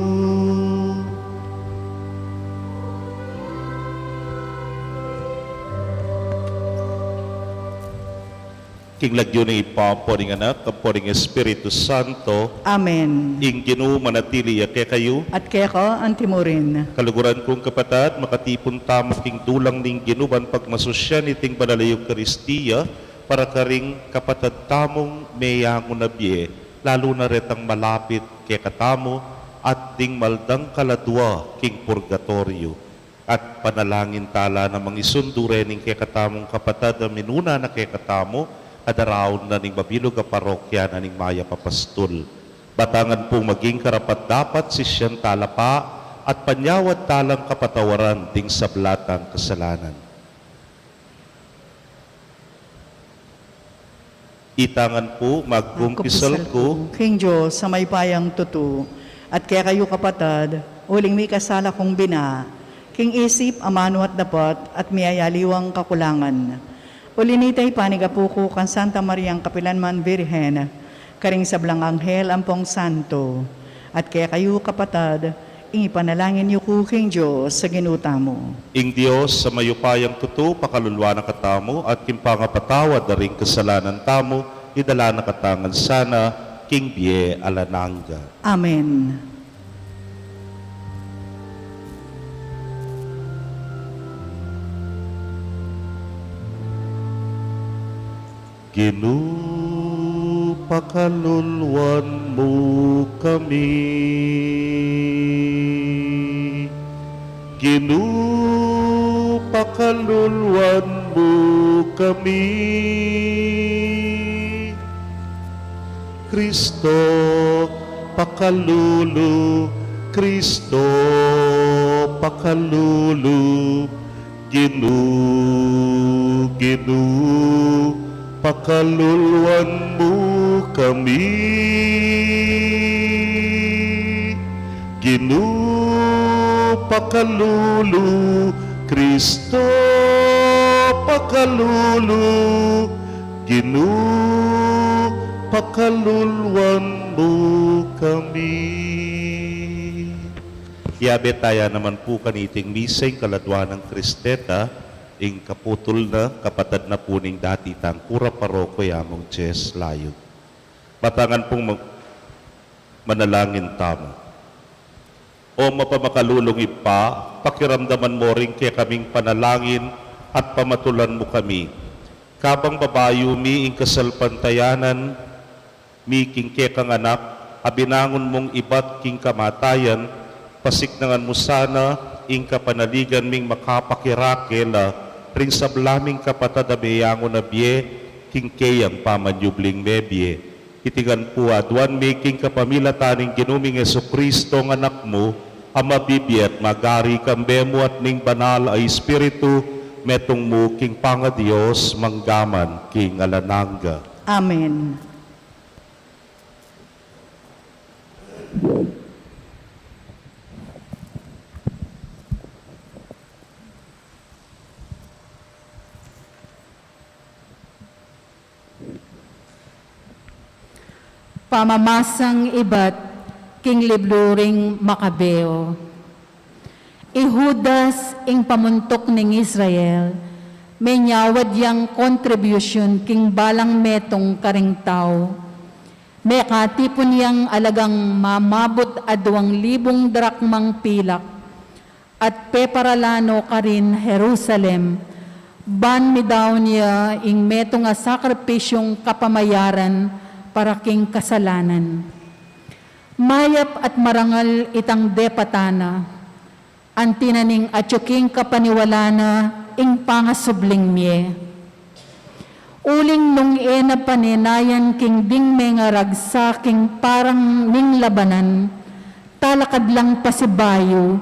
King lagyu ning Ibpa, ampo ning Anak, ampo ning Espiritu Santo. Amen. Ing Ginu manatili ya kekayu. At keka antimurin. Kaluguran kung kapatad, makatipun tamu king dulang ning Ginu ban pagmasusyan iting banal a Eukaristia para karing kapatad tamung meyangu na bie, lalu na retang malapit kekatamu at ding maldang kaladwa king purgatoryo. At panalangin tala na mangisundu re ning kekatamung kapatad a minuna na kekatamu, a daraun na ning mabilug a parokya na ning Mayap a Pastul. Batangan pung maging karapat-dapat sisyan tala pa at panyawad talang kapatawaran ding sabla tang kasalanan. Itangan pu, magkumpisal ku king Dios a mayupayang tutu, at kekayu kapatad, uling mikasala kung bina, king isip, amanu at dapat, at miyayaliwang kakulangan. Uli nita, ipanigapu ku kang Santa Mariang kapilan man Birhen, karing sablang anghel ampong santo, at kekayu kapatad, ing ipanalangin yu ku king Dios a Ginu tamu. Ing Dios a mayupayang tutu pakalulwan na katamu at king pangapatawad da ring kasalanan tamu, idala na katamu ngan sana king bie alang angga. Amen. Ginu, pakalulwan mu kami. Ginu, pakalulwan mu kami. Kristo, pakalulu, Kristo, pakalulu, Ginu, Ginu, pakalulwan mu kami. Ginu, pakalulu, Kristo, pakalulu, Ginu, pakalulwan mu kami. Iyabe taya naman pu kaniting misa ing kaladwa nang Kristeta, ing kaputul na, kapatad na pu ning dati tang kura paroko, i Among Jess Layug. Batangan pung mag-, manalangin tamu. O mapamakalulung Ibpa, pakiramdaman mu ring kekaming panalangin at pamatulan mu kami. Kabang babayu mi ing kasalpantayanan mi king kekang Anak, a binangun mung ibat king kamatayan, pasiknangan mu sana ing kapanaligan ming makapakirake la ring sabla ming kapatad a meyangu na bie king keyang pamanyubling mebie. Iti ngan pu aduan mi king kapamilatan ning Ginu ming Jesucristo a Anak mu, a mabibie at magari kambe mu at ning Banal a Espiritu, metung mu king pangaDios, mangga man king alang angga. Amen. Pamamasang ibat king libru ring Makabeo. I Judas, ing pamuntuk ning Israel, menyawad yang kontribusyun king balang metung karing tau. Mekatipun yang alagang mamabut a duang libung drakmang pilak, at peparala no karin Jerusalem, ban midaun ya ing metung a sakripisyung kapamayaran para king kasalanan. Mayap at marangal itang depatan na, anti na ning atyu king kapaniwalan na ing pangasubling mie. Uling nung e na panenayan king ding mengaragsa king parang ning labanan, talakad lang pasibayu,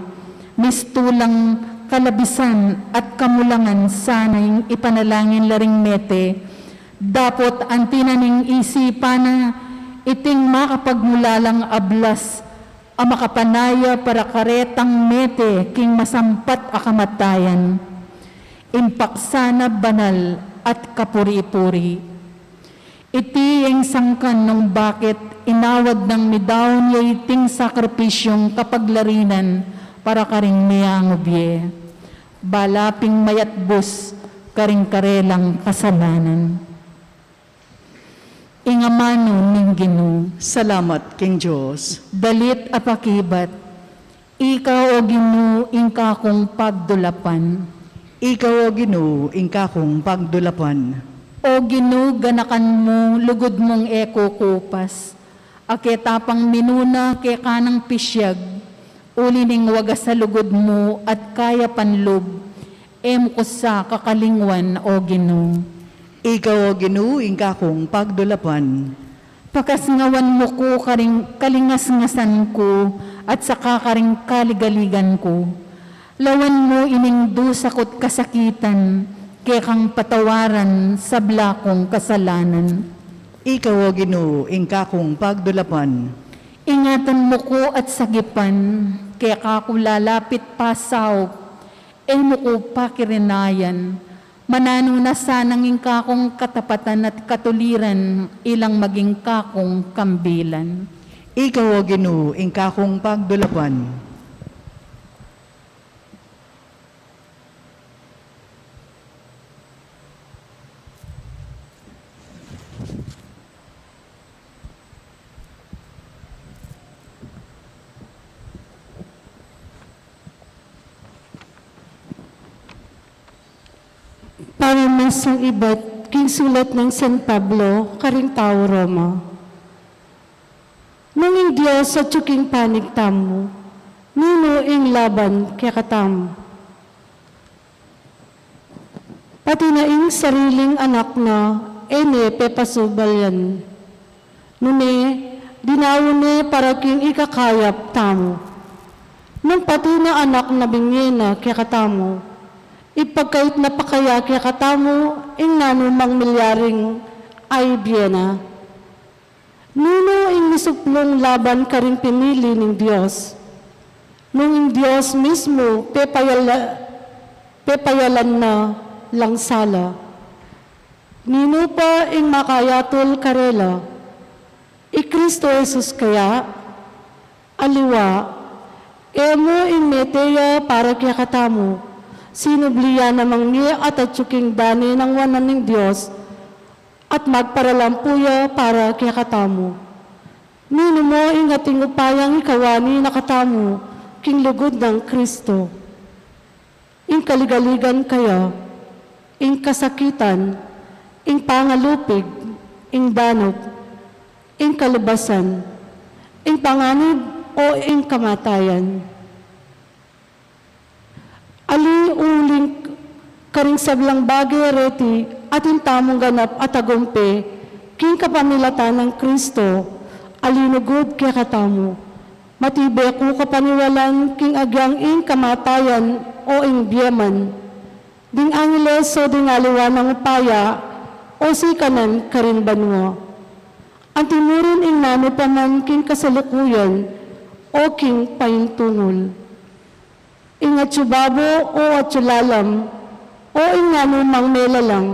Mistulang kalabisan at kamulangan sana ing ipanalangin la ring mete, dapot anti na ning isipan na iting makapagmulalang ablas a makapanaya para karetang mete king masampat a kamatayan. Ing paksa na banal at kapuri-puri. Iti ing sangkan nung bakit inawad nang midaun ya iting sakripisyung kapaglarinan para karing miangubie. Bala pin mayatbus karing karelang kasalanan. Ing amanu ning Ginu. Salamat king Dios. Dalit a pakibat. Ika, O Ginu, ing kakung pagdulapan. Ika, O Ginu, ing kakung pagdulapan. O Ginu, ganakan mu, lugud mung e kukupas. A ketapang minuna keka nang pisyag, uli ning wagas a lugud mu at kayapan lub, e mu ku sa kakalingwan, O Ginu. Ika, O Ginu, ing kakung pagdulapan. Pakasngawan mu ku karing kalingasngasan ku at saka karing kaligaligan ku. Lawan mu ining dusa ku't kasakitan, kekang patawaran sabla kung kasalanan. Ika, O Ginu, ing kakung pagdulapan. Ingatan mu ku at sagipan, keka ku lalapit pasaup, e mu ku pakirinayan, mananu na sanang ing kakung katapatan at katuliran ilang maging kakung kambilan. Ika, O Ginu, ing kakung pagdulapan. Pamamasang ibat king sulat nang San Pablo karing tau Roma. Nung ing Dios atyu king panik tamu, ninu ing laban kekatamu? Pati na ing sariling anak na, e ne pepasubalian. Nune, dinaun ne para king ikakayap tamu. Nung pati na anak na binye na kekatamu, ipagkait na pa kaya kekatamu ing nanumang milyaring aibie na? Ninu ing misuplung laban karing pinili ning Dios? Nung ing Dios mismu pepayala-, pepayalan na lang sala, ninu pa ing makayatul karela? I Kristo Jesus kaya? Aliwa, e mu ing mete ya para kekatamu, sinubli ya namang ne at atyu king dane nang wanan ning Dios, at magparalampu ya para kekatamu. Ninu mu ing ating upayang ikawani na katamu king lugud nang Kristo? Ing kaligaligan kaya, ing kasakitan, ing pangalupig, ing danup, ing kalubasan, ing panganib, o ing kamatayan? Ali uling karing sablang bage reti atin tamung ganap a tagumpe king kapamilatan nang Kristo, a linugud kekatamu. Matibe ku kapaniwalan king agyang ing kamatayan o ing bie man, ding angeles o ding aliwa nang upaya o sikanan karin banua. Anti murin ing nanu pa man king kasalukuyan o king paintungul. Ing atyu babo o atyu lalam, o ing nanumang melalang,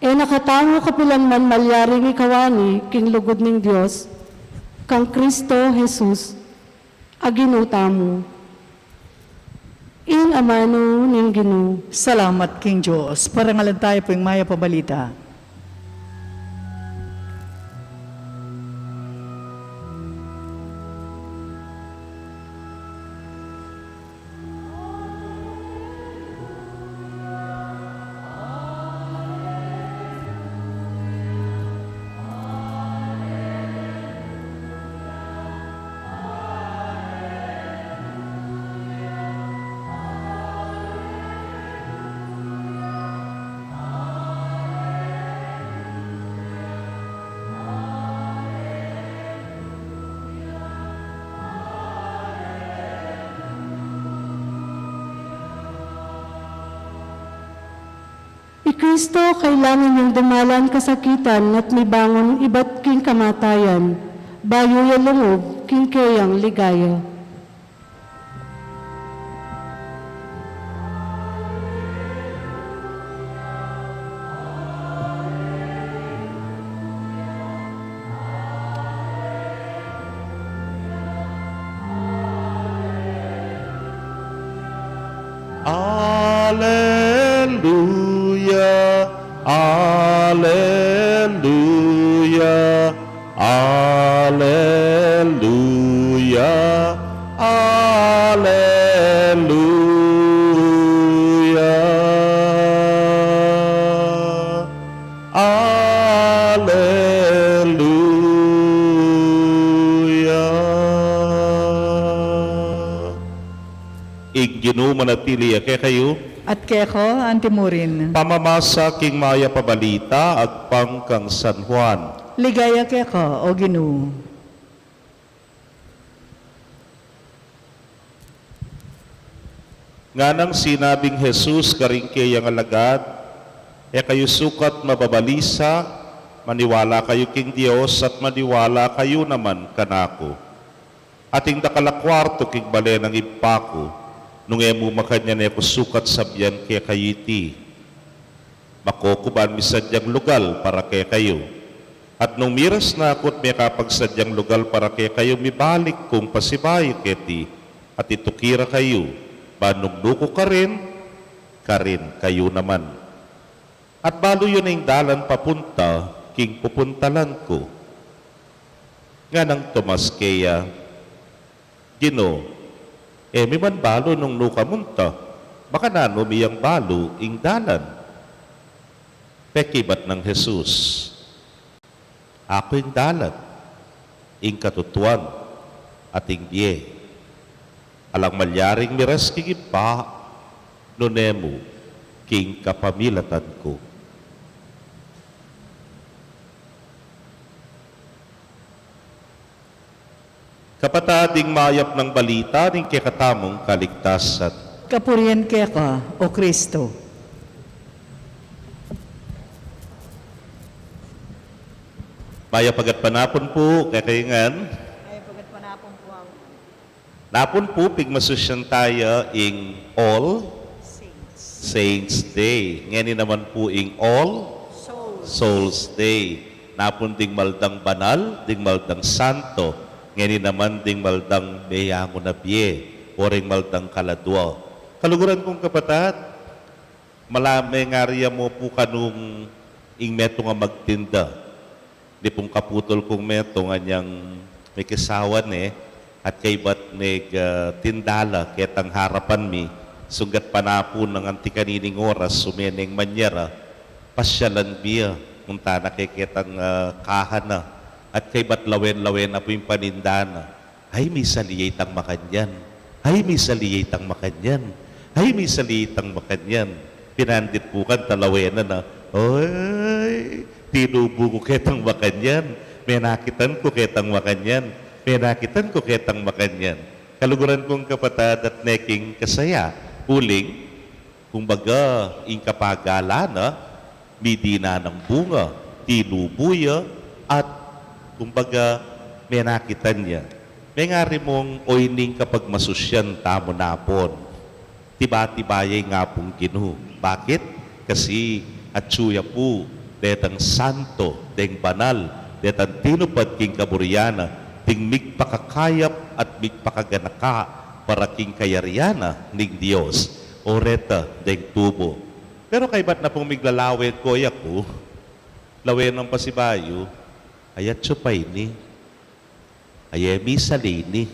e na katamu kapilan man malyaring ikawani king lugud ning Dios, kang Kristo Jesus, a Ginu tamu. Ing amanu ning Ginu. Salamat king Dios. Parangalan tayu pu ing mayap a balita. Kristo, kailangan yang dumalan kasakitan at mibangun ibat king kamatayan, bayu ya lungub king keyang ligaya. Aleluya, aleluya, aleluya, aleluya. Aleluya. Ing Ginu manatili ya kekayu. At keko antimurin. Pamamasa king mayap a balita agpang kang San Juan. Ligaya keka, O Ginu. Nganang sinabing Jesus karing keyang alagad, "E kayu sukat mababalisa, maniwala kayu king Dios at maniwala kayu naman kanaku. Ating dakal a kwartu king bale nang Ibpa ku, nung e mu makanyan e ku sukat sabian kekayu iti. Makokuban mi sadyang lugal para kekayu. At nung miras na ku't mekapagsadyang lugal para kekayu, mibalik kung pasibayu keti, at ituki ra kayu, ban nung nuku karin, karin kayu naman. At balu yu na ing dalan papunta king pupuntalan ku." Nganang Tomas keya, "Ginu, e mi man balu nung nu ka munta, makananu mi yang balu ing dalan?" Pekibat nang Jesus, "Aku ing dalan, ing katutuan, at ing bie. Alang malyaring miras king Ibpa, nune mu king kapamilatan ku." Kapatad, ing mayap nang balita ning kekatamung kaligtasan. Kapurian keka, O Kristo. Mayap a gatpanapun pu kekayu ngan. Mayap a gatpanapun pu. Napun pu, pigmasusyan taya ing All Saints Day. Ngeni naman pu ing All Souls Day. Napun ding maldang banal, ding maldang santo. Ngeni naman ding maldang meyangu na bie, o ring maldang kaladua. Kaluguran kung kapatad, mala-, mengari ya mu pu kanung ing metung a magtinda. Ini pung kaputol kung metung anyang mekisawa ne, at kaybat neg, ah, tinda la ketang harapan mi, sunggat panapun nang anti kanining oras, sume neng manyera, pasyalan mi ya, munta na ke ketang, ah, kaha na, at kaybat lawen-lawen na pu ing paninda na. "Ay, misali ya itang makanyan. Ay, misali ya itang makanyan. Ay, misali ya itang makanyan." Pinandit pu kang talawen na, "Ay, tinubu ku ketang makanyan. Menakitan ku ketang makanyan. Menakitan ku ketang makanyan." Kaluguran kung kapatad, at neking kasaya, uling, kumbaga, ing kapagalan na, midinan nang bunga, tinubu ya, at, kumbaga, menakitan ya. Mengari mung oyni ing kapagmasusyan tamu napun. Tiba-tiba ya ing Apung Ginu. Bakit? Kasi atyu ya pu detang santo, deng banal, detang tinupad king kaburian na, ding migpakakayap at migpakaganaka para king kayarian na ning Dios, o reta deng tubu. Pero kaybat na pung miglalawen ko, yaku, lawen nang pasibayu, ay atyu pa ini. Ay e misali ini.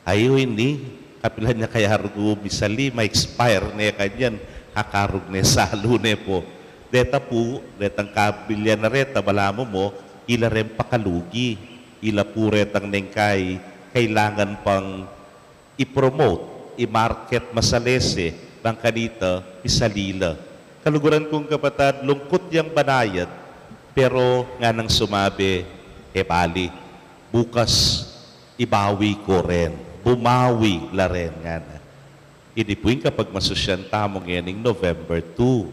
Ay o ini, kapilan ya kaya rug misali, ma-expire ne kanyan, kakarug ne salu ne pu. Deta pu, detang kabilyan na reta, balamu mu, ila reng pakalugi, ila pu retang neng kai, kailangan pang i-promote, i-market masalese, bang kanita, misali la. Kaluguran kung kapatad, lungkut yang banayad, pero nganang sumabi, e bali, bukas, ibawi ko ren, bumawi la ren, ngana. Ini pu ing kapagmasusyan tamu ngening November two.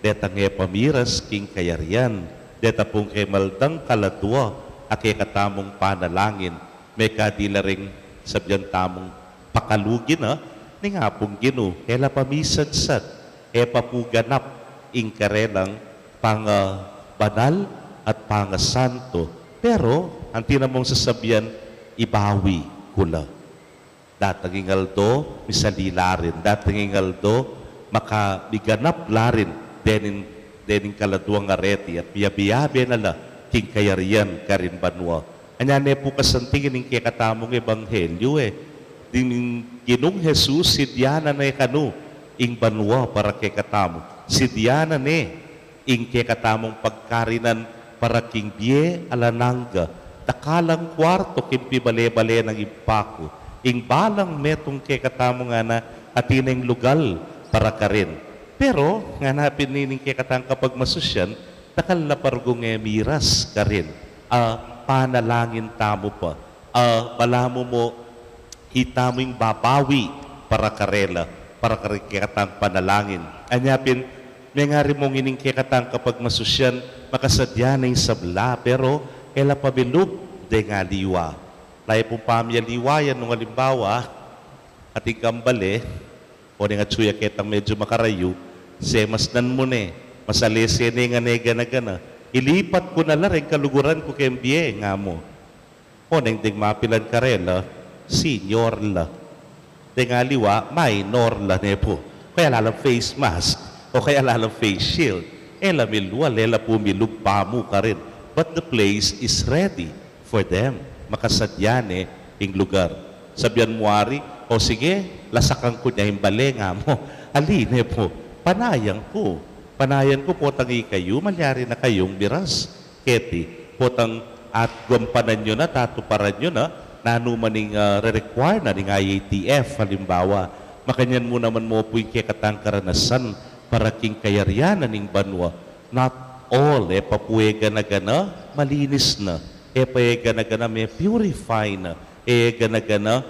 Detang e pamiras king kayarian, deta pung kemaldang kaladua a kekatamung panalangin, mekadi la ring sabian tamung pakalugi na ning Apung Ginu, e la pamisadsad, e pa pu ganap ing karelang pangabanal at pangasanto. Pero, anti na mung sasabian, ibawi ku la. Datang ing aldo, misali la rin. Datang ing aldo, maka-, miganap la rin dening, dening kaladuang areti at miyabe-yabe na la king kayarian karin banua. Anya ne pu kasanting ning kekatamung ebanghelyu e. Ding Ginung Jesus, sidyanan ne kanu ing banua para kekatamu. Sidyanan ne ing kekatamung pagkarinan para king bie alang angga. Dakal lang kuarto king pibale-bale nang Ibpa ku. Ing balang metung kekatamu ngana, atin neng lugal para karin. Pero, ngana pin nining kekatang kapagmasusyan, dakal la pa rugung e miras karin. A, panalangin tamu pa. A, balamu mu itamu ing babawi para karela, para karing kekatang panalangin. Anya pin, mengari mu ngening kekatang kapagmasusyan, makasadya ne ing sabla, pero e la pabilug deng aliwa. Lalu pung pamiyaliwa yan nung alimbawa, atin kang bale, o neng atsu ya ketang medyu makarayu, semasnan mu ne, masalese ne ing gana-gana. Ilipat ku na la reng kaluguran ku keng bie, nga mu. O neng deng mapilan karela, senior la. Deng aliwa, minor la ne pu. Kaya lalang face mask, o kaya lalang face shield. E la milual, e la pu milug pamu karin. But the place is ready for them. Makasadya ne ing lugar. Sabian mu wari, o sige, lasakan ku ne ing bale, nga mu. Ali ne pu, panayan ku. Panayan ku potang ikayu, malyari na kayung miras keti, potang at gampanan yu na, tatuparan yu na, nanu man ing, ah, re-require na ning I A T F, halimbawa. Makanyan mu naman mu pu ing kekatang karanasan para king kayarian na ning banua. Not all, e pa pu e gana-gana, malinis na. E pa e gana-gana, me-purify na. E gana-gana,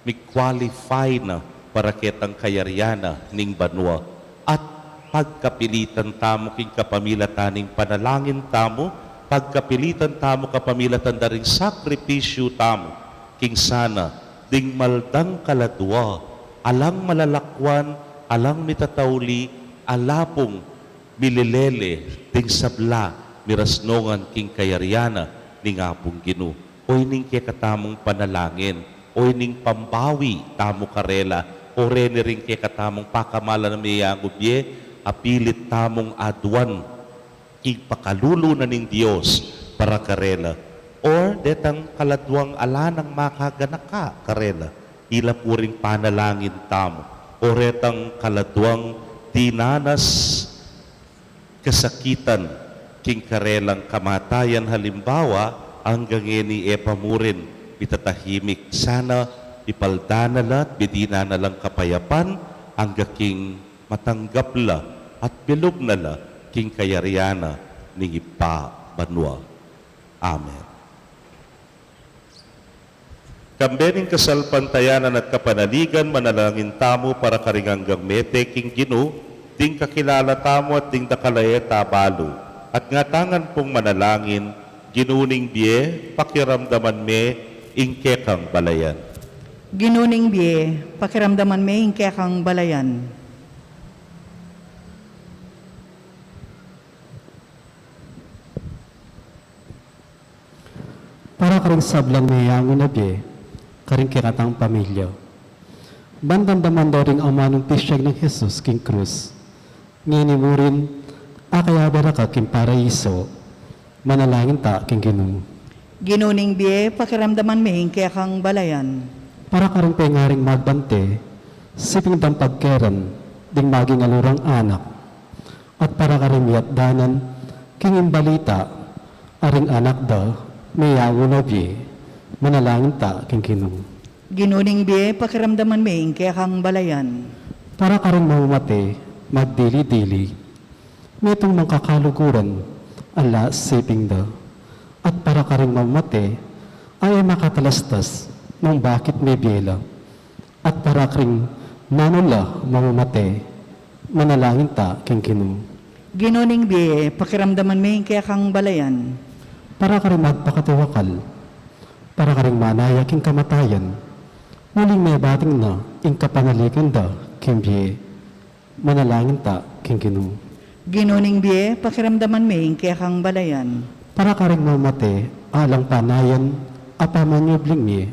mi-qualify na para ketang kayarian na ning banua. At pagkapilitan tamu king kapamilatan ning panalangin tamu, pagkapilitan tamu kapamilatan da ring sakripisyu tamu, king sana ding maldang kaladua, alang malalakuan, alang mitatauli, ala pung mililele ding sabla, mirasnongan king kayarian na ning Apung Ginu. O ining kekatamung panalangin, o ining pambawi tamu karela, o reni ring kekatamung pakamalan a meyangu bie, apilit tamung aduan ing pakalulu na ning Dios para karela, or detang kaladuang ala nang makaganaka karela, ila pu ring panalangin tamu, o retang kaladuang dinanas kasakitan king karelang kamatayan, halimbawa, angga ngeni e pa mu rin mitatahimik. Sana ipalda na la at bie na la lang kapayapan, angga king matanggap la at bilug na la king kayarian na ning Ibpa banua. Amen. Kambe ning kasalpantayanan at kapanaligan, manalangin tamu para karing anggang mete king Ginu, ding kakilala tamu at ding dakal a e ta balu. At ngatangan pung manalangin, Ginu ning bie, pakiramdaman me ing kekang balayan. Ginu ning bie, pakiramdaman me ing kekang balayan. Para karing sablang meyangu na bie, karing kekatang pamilya. Ban damdaman da ring amanung pisyag nang Jesus king krus. Ngeni murin, akayabe da ka king paraiso, manalangin ta king Ginu. Ginu ning bie, pakiramdaman me ing kekang balayan. Para karing pengaring magbante, siping dang pagkeran, ding maging alurang anak. At para karing miyatdanan king imbalita, a ring anak da, meyangu na bie, manalangin ta king Ginu. Ginu ning bie, pakiramdaman me ing kekang balayan. Para karing mamamate, magdili-dili, metung mang kakaluguran, ala siping da. At para karing mamamate, a e makatalastas, nung bakit mebie la. At para karing nanu la mamamate, manalangin ta king Ginu. Ginu ning bie, pakiramdaman me ing kekang balayan. Para karing magpakatiwakal, para karing manaya king kamatayan, uling mebating na ing kapanaligan da king bie. Manalangin ta king Ginu. Ginu ning bie, pakiramdaman me ing kekang balayan. Para karing mamate alang panayan a pamanyubling mie,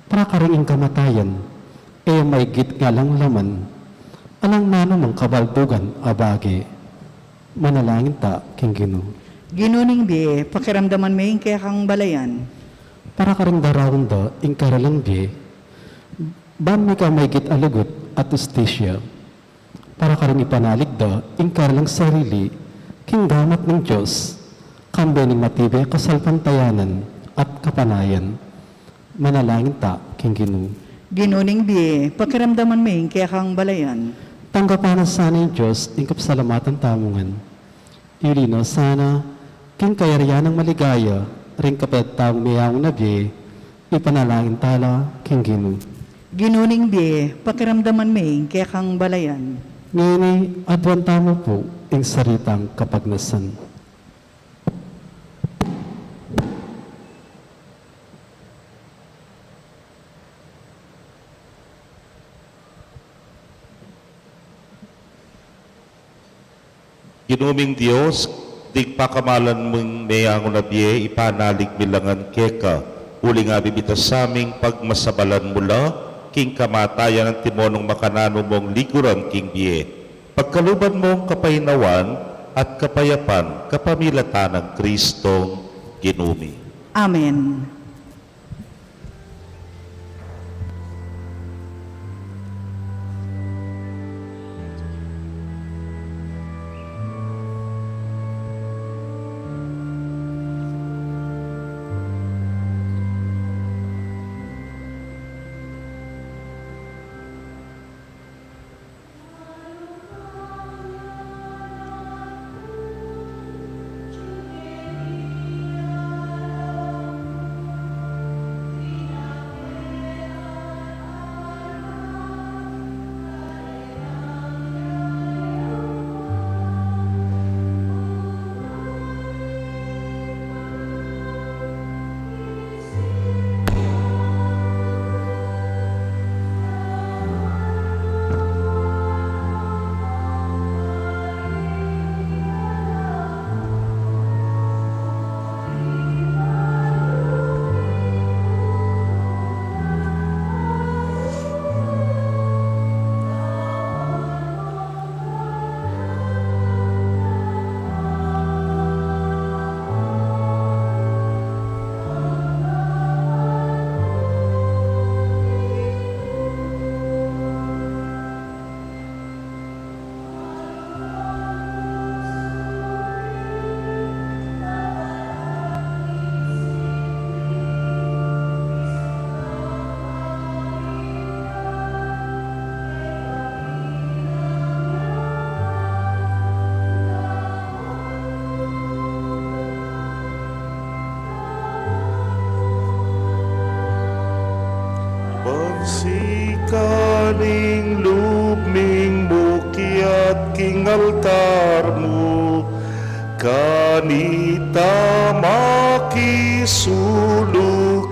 para karing ing kamatayan e ya maigit ngan lang laman alang nanu mang kabaldugan a bage. Manalangin ta king Ginu. Ginu ning bie, pakiramdaman me ing kekang balayan. Para karing daraun da ing karalang bie, ban mika maigit a lugud at ustisya, para karing ipanalig da ing karalang sarili king gamat ning Dios, kambe ning matibe a kasalpantayanan at kapanayan. Manalangin ta king Ginu. Ginu ning bie, pakiramdaman me ing kekang balayan. Tanggapan na sana ning Dios ing kapasalamatan tamu ngan. Yuli na sana king kayarian nang maligaya ring kapatad tamung meyangu na bie. Ipanalangin ta la king Ginu. Ginu ning bie, pakiramdaman me ing kekang balayan. Ngeni, aduan tamu pu ing sarili tang kapagnasan. Ginu ming Dios, ding pakamalan mung meyangu na bie, ipanalig mi la ngan keka, uling abibie ta sa ming pagmasabalan mu la king kamatayan, antimo nung makananu mung liguran king bie. Pagkaluban mung kapaynawan at kapayapan kapamilatan nang Kristong Ginu mi. Amen. Pagsikan ing lub ming mukyat king altar mu, kanita makisulu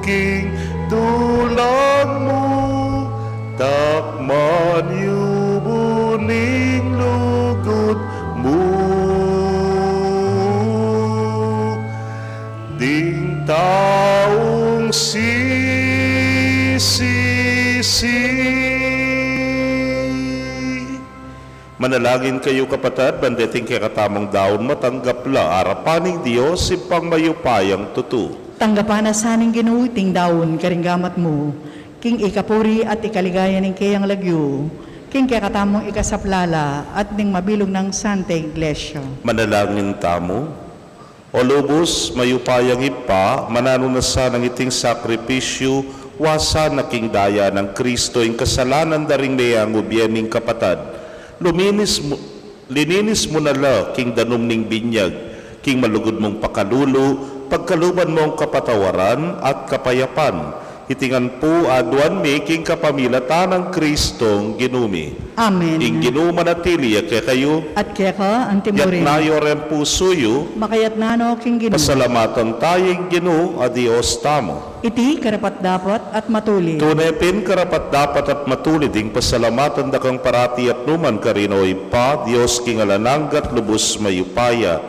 king dulang mu, takman yu bu ning lugud mu. Ding taung sisisi. Manalangin kayu, kapatad, ban deting kekatamung daun matanggap la arapan ning Dios, Ibpang mayupayang tutu. Tanggapan na sa ning Ginu iting daun karing gamat mu, king ikapuri at ikaligaya ning keyang lagyu, king kekatamung ikasaplala at ning mabilug nang Santa Iglesia. Manalangin tamu. O lubus mayupayang Ibpa, mananu na sanang iting sakripisyu, wa sana king daya nang Kristo ing kasalanan da ring meyangu bie ming kapatad. Luminis mu, lininis mu na la king danum ning binyag, king malugud mung pakalulu, pagkaluban mung kapatawaran at kapayapan, Iti ngan pu aduan mi king kapamilatan nang Kristong Ginu mi. Amen. Ing Ginu manatili ya kekayu. At keka antimurin. Iyatas yu ring pusu yu. Makayatna no king Ginu. Pasalamatan taya ing Ginu a Dios tamu. Iti karapat-dapat at matulid. Tune pin karapat-dapat at matulid ing pasalamatan da kang parati at nukarin man, karin, o Ibpa, Dios king alang angga at lubus mayupaya.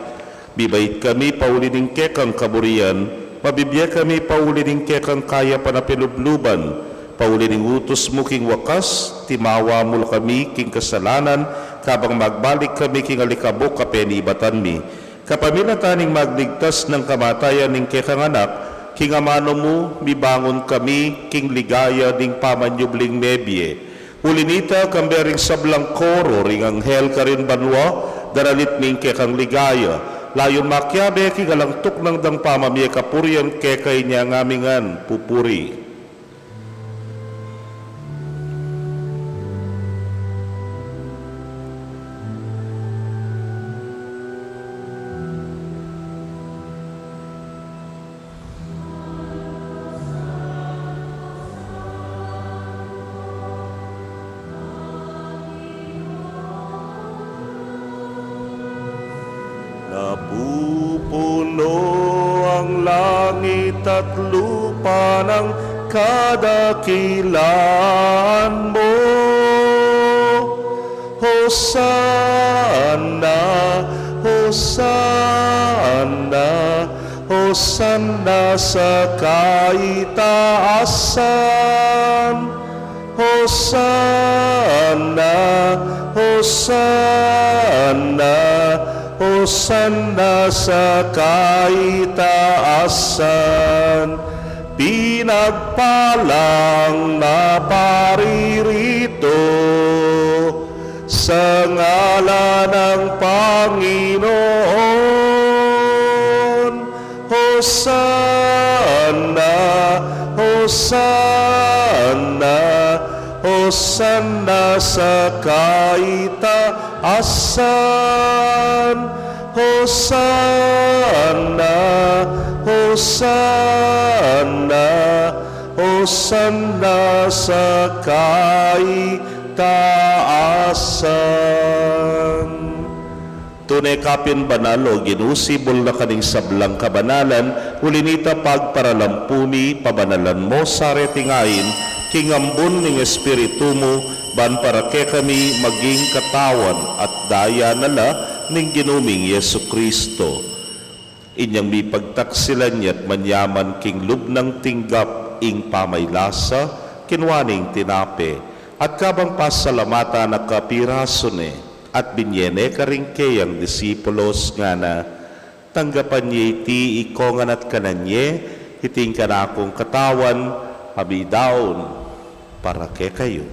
Mibait kami pauli ning kekang kaburian, mabibie kami pauli ning kekang kayapan a pilubluban, pauli ning utus mu king wakas, timawa mu la kami king kasalanan, kabang magbalik kami king alikabuk a penibatan mi. Kapamilatan ning magligtas nang kamatayan ning kekang Anak, king amanu mu, mibangun kami king ligaya ning pamanyubling mebie. Uli na nita, kambe ring sablang koro ring anghel karin banua, daralit mi ing kekang ligaya. Layun makiabe king alang tuknang dang pamamie kapurian keka, inya ngan mi ngan pupuri. Napupuno ang langit at lupa ng kadakilaan mo. Hosanna, Hosanna, Hosanna sa kaitaasan. Hosanna, Hosanna, Hosanna sa kaitaasan. Pinagpalang naparirito sa ngalan ng Panginoon. Hosanna, Hosanna, Hosanna sa kaitaasan. Hosanna, Hosanna, Hosanna sa kaitaasan. Tune ka pin banal, o Ginu, sibul na ka ning sablang kabanalan, uli na nita pagparalampu mi, pabanalan mo sa reting ain, king ambun ning Espiritu mu, ban para kekami maging katawan at daya na la ning Ginu ming Jesucristo. Inyang mipagtaksilan ya't manyaman king lub nang tinggap ing pamaylasa, kinua ne ing tinape, at kabang pasalamatan na ka, pirasu ne, at binye ne karing keyang disipulos ngana, tanggapan ye iti ikongan at kanan ye, iti ing kanakung katawan, a midaun para kekayu.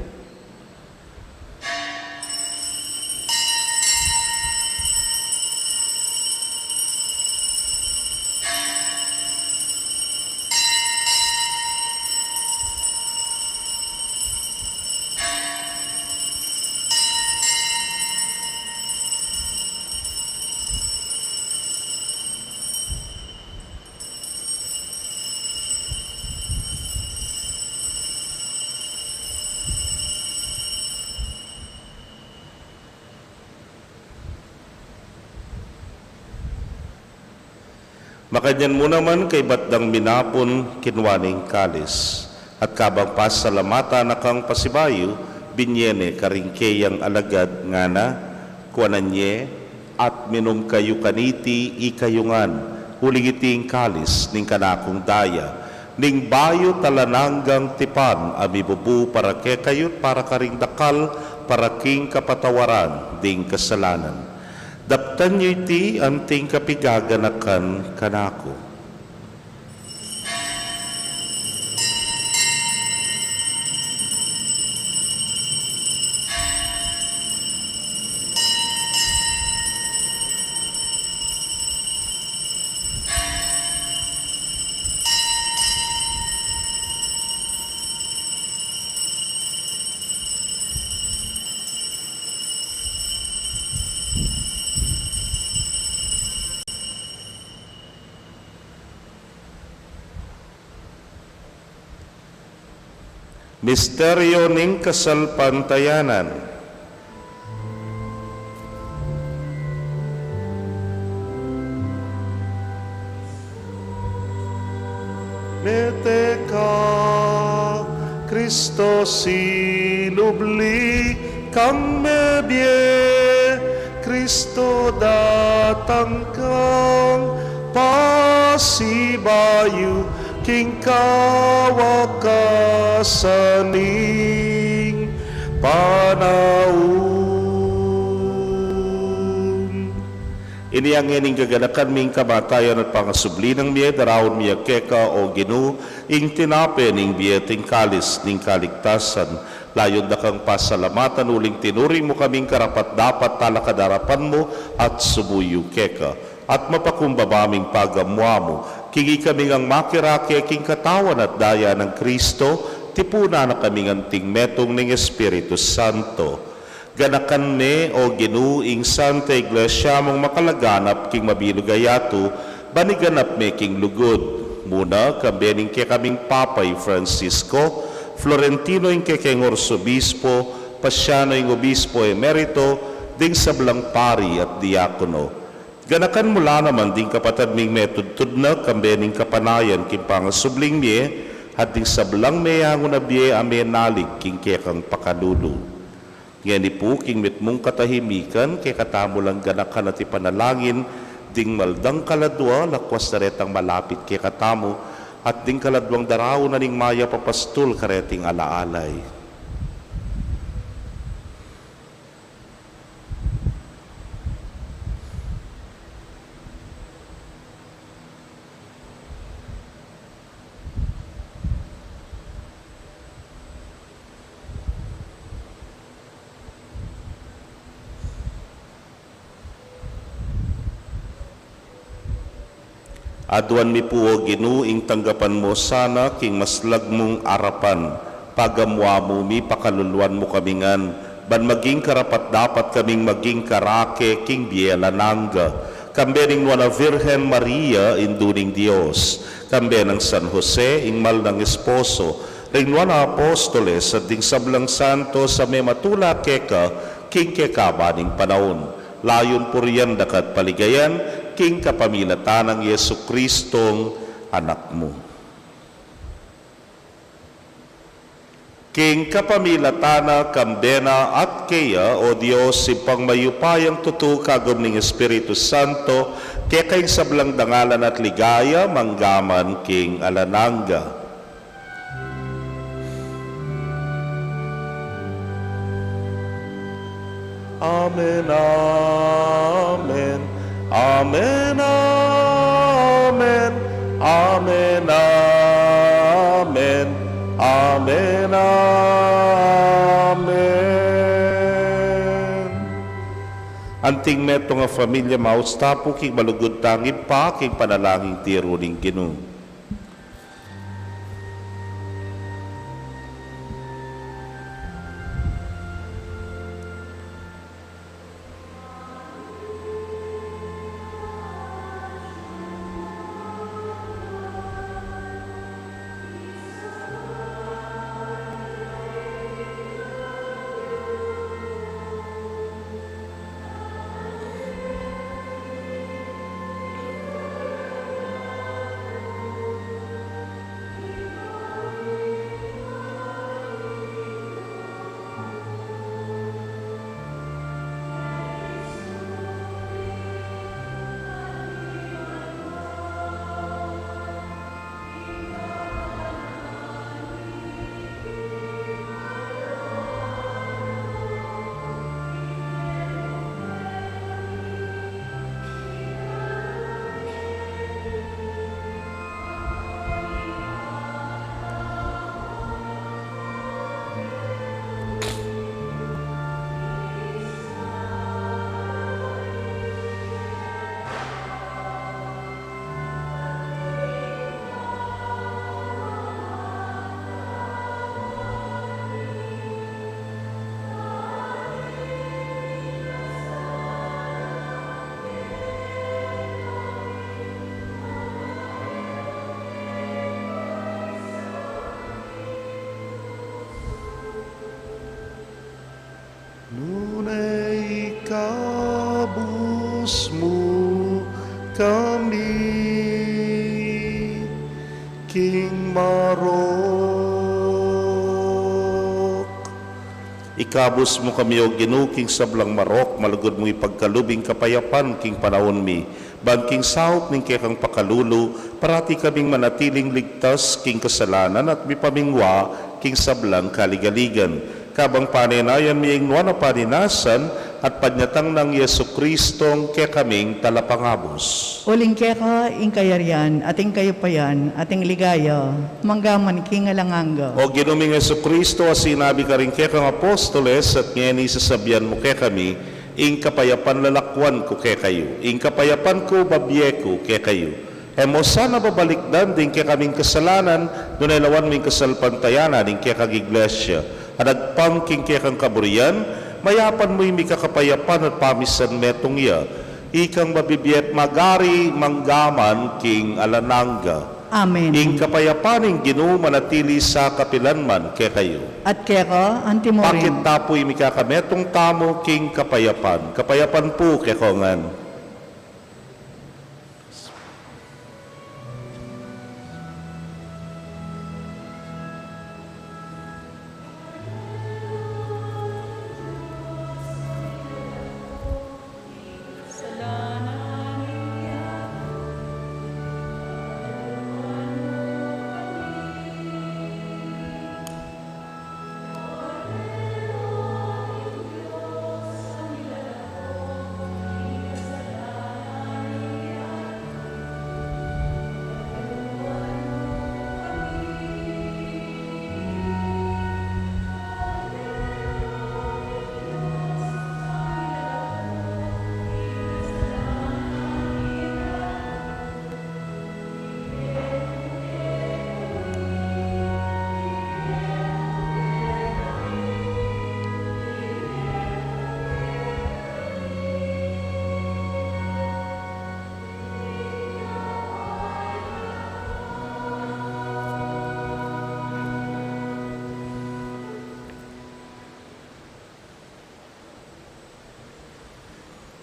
Makanyan mu naman kaybat dang minapun, kinua ne ing kalis, at kabang pasalamatan na kang pasibayu, binye ne karing keyang alagad ngana, kuanan ye, at minum kayu kaniti ikayu ngan, uling iti ing kalis ning kanakung daya, ning bayu at alang anggang tipan, a mibubu para kekayu at para karing dakal, para king kapatawaran ding kasalanan. Daptan yu iti anting kapigaganakan kanaku. Misteryo ning kasalpantayanan. Mete ka, Kristo, sinubli kang mebie, Kristo, datang kang pasibayu king kawakasan ning panaun. Ini ngeni ing gaganakan mi ing kamatayan at pangasubli nang mie, daraun mi keka, O Ginu, ing tinape ning bie at ing kalis ning kaligtasan. Layun da kang pasalamatan uling tinuring mu kaming karapat-dapat talakad king arapan mu at sumuyu keka. At mapakumbaba ming pagamuan mu, king ikami ngang makirake king katawan at daya nang Kristo, tipunan na kaming anting metung ning Espiritu Santo. Ganakan me, O Ginu, ing Santa Iglesia mung makalaganap king mabilug a yatu, ban iganap me king lugud. Muna, kambe ning kekaming Papa i Francisco, Florentino ing kekeng Arsobispo, Pasiano ing Obispo Emerito, ding sablang pari at diakono. Ganakan mu la naman ding kapatad ming metudtud na, kambe ning kapanayan king pangasubling mie, at ding sablang meyangu na bie a menalig king kekang pakalulu. Ngeni pu, king mitmung katahimikan, kekatamu lang ganakan at ipanalangin ding mal dang kaladua, lakwas da retang malapit kekatamu, at ding kaladuang daraun na ning mayap a pastul kareting alaalay. Aduan mi pu, O Ginu, ing tanggapan mu sana king maslag mung arapan. Pagamuan mu mi, pakaluluan mu kami ngan, ban maging karapat-dapat kaming maging karake king bie alang angga. Kambe ning Nuan a Virgen Maria, Indu ning Dios, kambe nang San Jose, ing mal nang esposo, ring Nuan a Apostoles, at ding sablang santos a mematula keka king kekaban ning panaun. Layun purian daka at paligayan, king kapamilatan nang Jesucristong Anak mu. King kapamilatan na, kambe na, at keya, O Dios, Ibpang mayupayang tutu, kagum ning Espiritu Santo, keka ing sablang dangalan at ligaya, mangga man king alang angga. Amen, amen, amen, amen, amen, amen, amen, amen. Anting metung a familia, mausta pu king malugud tang Ibpa, king panalangin tiru ning Ginu. King marok. Ikabus mu kami, O Ginu, king sablang marok, malugud mung ipagkalub ing kapayapan king panaun mi, ban king saup ning kekang pakalulu, parati kaming manatiling ligtas king kasalanan at mipamingwa king sablang kaligaligan. Kabang panenayan mi ing nuan a paninasan at panyatang nang Jesucristong kekaming Talapangabus. Uling keka ing kayarian, at ing kayupayan, at ing ligaya, mangga man king alang angga. O Ginu ming Jesucristo, a sinabi karing kekang apostoles, at ngeni sasabian mu kekami, ing kapayapan lalakwan ku kekayu, ing kapayapan ku babie ku kekayu. E mo sana babalikdan ding kekaming kasalanan, nune lawan mu ing kasalpantayanan ning kekang Iglesia, a nagpang king kekang kaburian, mayapan mu ing mikakapayapan at pamisan metung ya, ikang mabibie at magari mangga man king alang angga. Amen. Ing kapayapan ning Ginu manatili sa kapilan man kekayu. At keka antimurin. Pakit ta pu ing mikakametung tamu king kapayapan. Kapayapan pu kekongan.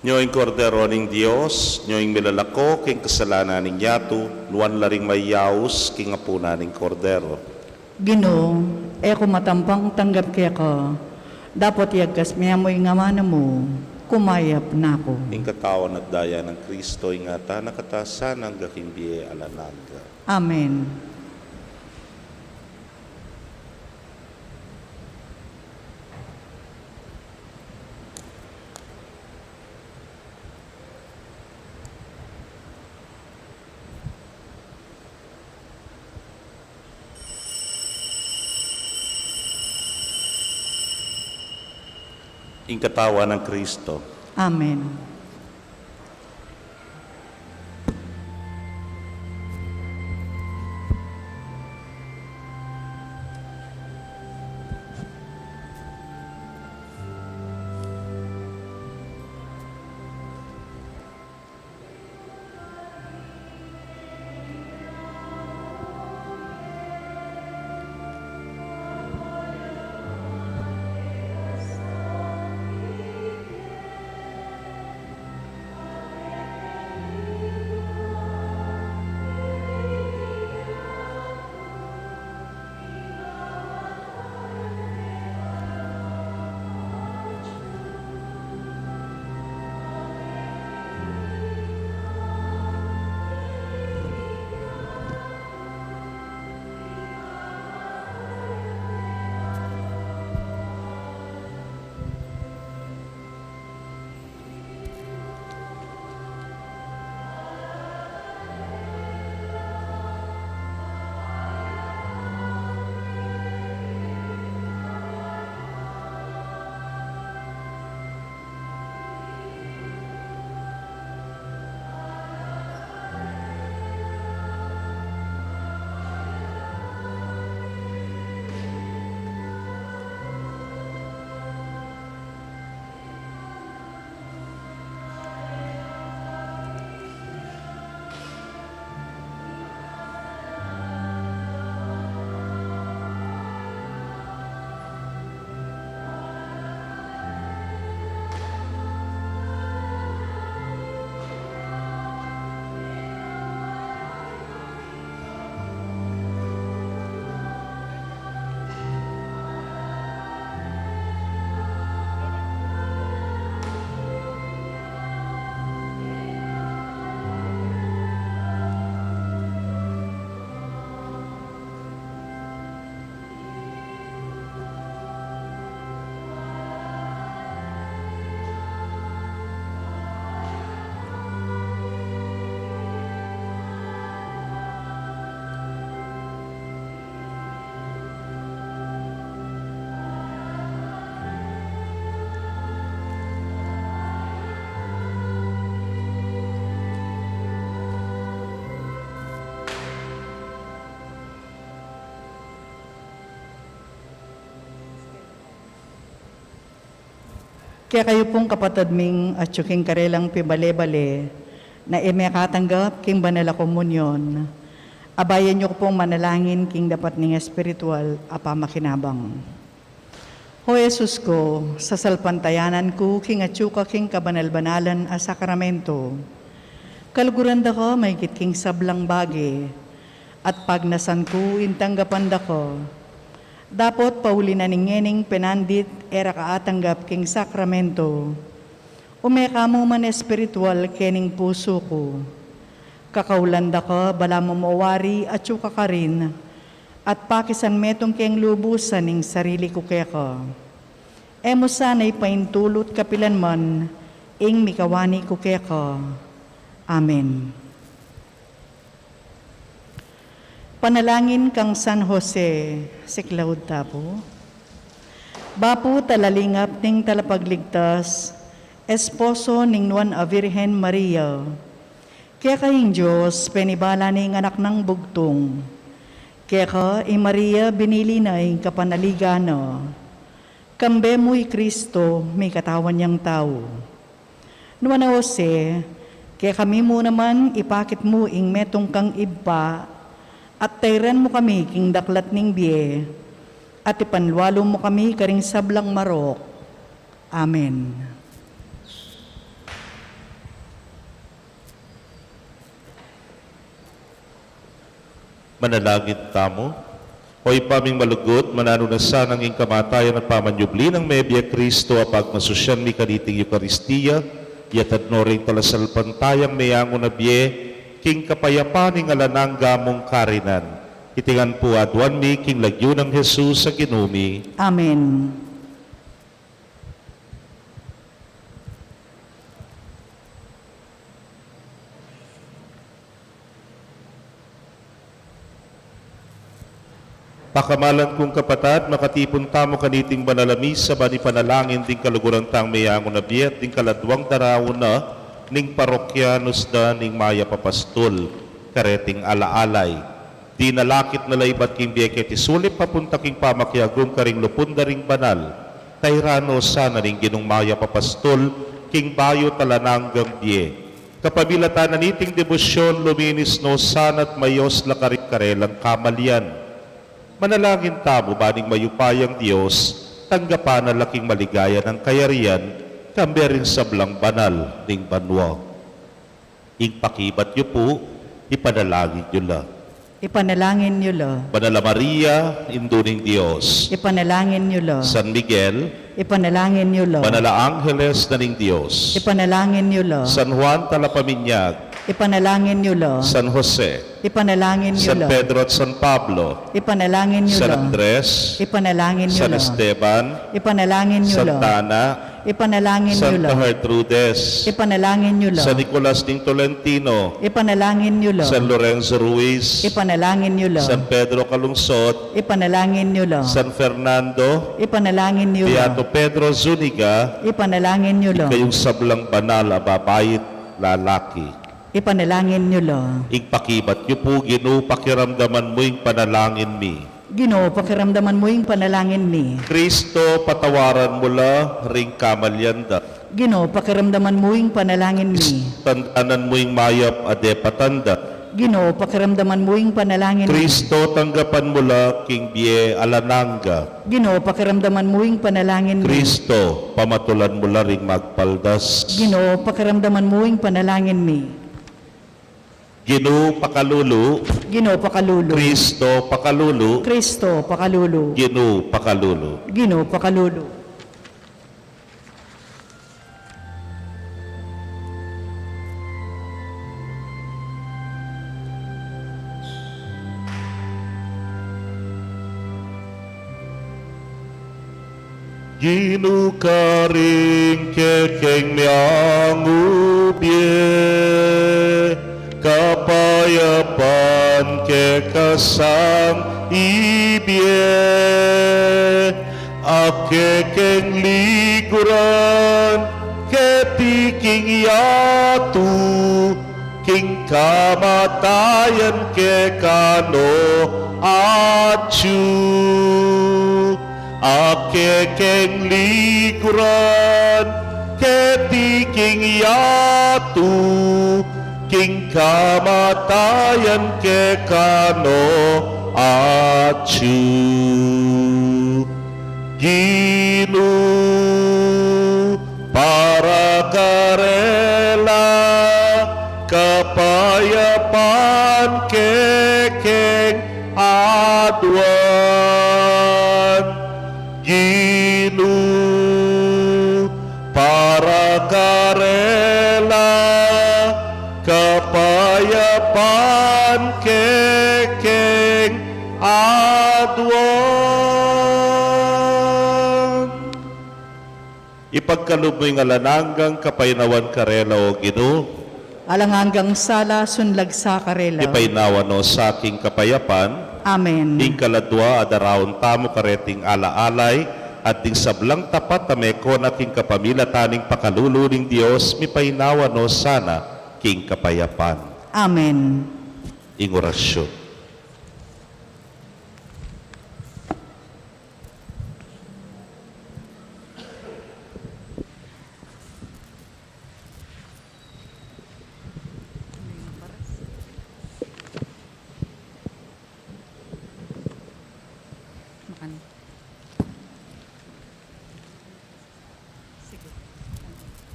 Nyo ing Kordero ning Dios, nyo ing milalako king kasalanan ning yatu, nuan la ring mayaus king apunan ning Kordero. Ginu, e ku matampang tanggap keka, dapot iyagkas me mu ing amanu mu, kumayap na ku. Ing katawan at daya nang Kristo, ingatan na katasan angga king bie alang angga. Amen. Ing katawan nang Kristo. Amen. Kekayu pung kapatad ming atyu king karelang pibale-bale na e mekatanggap king banal a komunyon, abayan yu ku pung manalangin king dapat ning espiritual a pamakinabang. O Jesus ku, sasalpantayanan ku king atyu ka king kabanal-banalan a sakramento. Kaluguran da ka maigit king sablang bage, at pagnasan ku ing tanggapan da ka. Dapot pauli na ning ngening penandit e ra ka atanggap king sakramento, ume ka mu man espiritual kening pusu ku. Kakaulan da ka balamu mo wari atyu ka karin, at pakisan metung keng lubusan ing sarili ku keka. E mu sana ipaintulut kapilan man ing mikawani ku keka. Amen. Panalangin kang San Jose. Siklaud tamu pu. Bapu talalingap ning Talapagligtas, esposo ning Nuan a Virgen Maria. Keka ing Dios penibala ne ing Anak nang bugtung. Keka i Maria binili na ing kapanaligan na. Kambe mu i Kristo, mikatawan yang tau. Nuan a Jose, kekami mu naman ipakit mu ing metung kang ibpa, at tairan mu kami king daklat ning bie, at ipanlualu mu kami karing sablang marok. Amen. Manalangin tamu. O Ibpa ming malugud, mananu na sanang ing kamatayan at pamanyubli nang mebie Kristo a pagmasusyan mi kaniting Eukaristia, yatad no ring talasalpantayang meyangu na bie king kapayapan ning alang angga mung karinan. Iti ngan pu aduan mi king lagyu nang Jesus a Ginu mi. Amen. Pakamalan kung kapatad, makatipun tamu kaniting banal a misa ban ipanalangin ding kaluguran tang meyangu na bie at ding kaladwang daraun na ning parokyanus da ning mayap a pastul kareting alaalay. Dinalakit na la ibat king bie keti sulip papunta king pamakiagum karing lupun da ring banal. Tairan no sana ning Ginung mayap a pastul king bayu at alang anggang bie. Kapamilatan na niting debosyon, luminis no sana at mayos la karing karelang kamalian. Manalangin tamu ban ing mayupayang Dios tanggapan na la king maligaya nang kayarian, kambe ring sablang banal ning banua. Ing pakibat yu pu, ipanalangin yu la. Ipanalangin yu la. Banal a Maria, Indu ning Dios. Ipanalangin yu la. San Miguel. Ipanalangin yu la. Banal a Angeles na ning Dios. Ipanalangin yu la. San Juan Talapaminyag. Ipanalangin yu la. San Jose. Ipanalangin yu la. San Pedro at San Pablo. Ipanalangin yu la. San Andres. Ipanalangin yu la. San Esteban. Ipanalangin yu la. Santa Ana. Ipanalangin yu la. Santa Gertrudes. Ipanalangin yu la. San Nicolas ning Tolentino. Ipanalangin yu la. San Lorenzo Ruiz. Ipanalangin yu la. San Pedro Calungsod. Ipanalangin yu la. San Fernando. Ipanalangin yu la. Beato Pedro Zuniga. Ipanalangin yu la. Ikayung sablang banal a babai at lalaki. Ipanalangin yu la. Ing pakibat yu pu, Ginu, pakiramdaman mu ing panalangin mi. Ginu, pakiramdaman mu ing panalangin mi. Kristo, patawaran mu la ring kamalian da. Ginu, pakiramdaman mu ing panalangin mi. Tandanan mu ing mayap a depatan da. Ginu, pakiramdaman mu ing panalangin mi. Kristo, tanggapan mu la king bie alang angga. Ginu, pakiramdaman mu ing panalangin mi. Kristo, pamatulan mu la ring magpaldas. Ginu, pakiramdaman mu ing panalangin mi. Ginu, pakalulu. Ginu, pakalulu. Kristo, pakalulu. Kristo, pakalulu. Ginu, pakalulu. Ginu, pakalulu. Ginu, karing kekeng meangu bie, kapayapan kekasang ibie, a kekeng liguran keti king yatu, king kamatayan keka no atyu. A kekeng liguran keti king yatu, king kamatayan keka no atyu. Ginu, para karela kapayapan kekeng aduan. Ginu, para karela kapayapan kekeng aduan. Ipagkalub mu ing alang anggang kapaynawan karela, O Ginu. Alang anggang sala, sunlag sa karela. Ipaynawa no sa king kapayapan. Amen. Ing kaladua a daraun tamu kareting ala-alay, at ding sablang tapat a mekona king kapamilatan ning pakalulu ning Dios, mipaynawa no sana king kapayapan. Amen. Ing orasyon.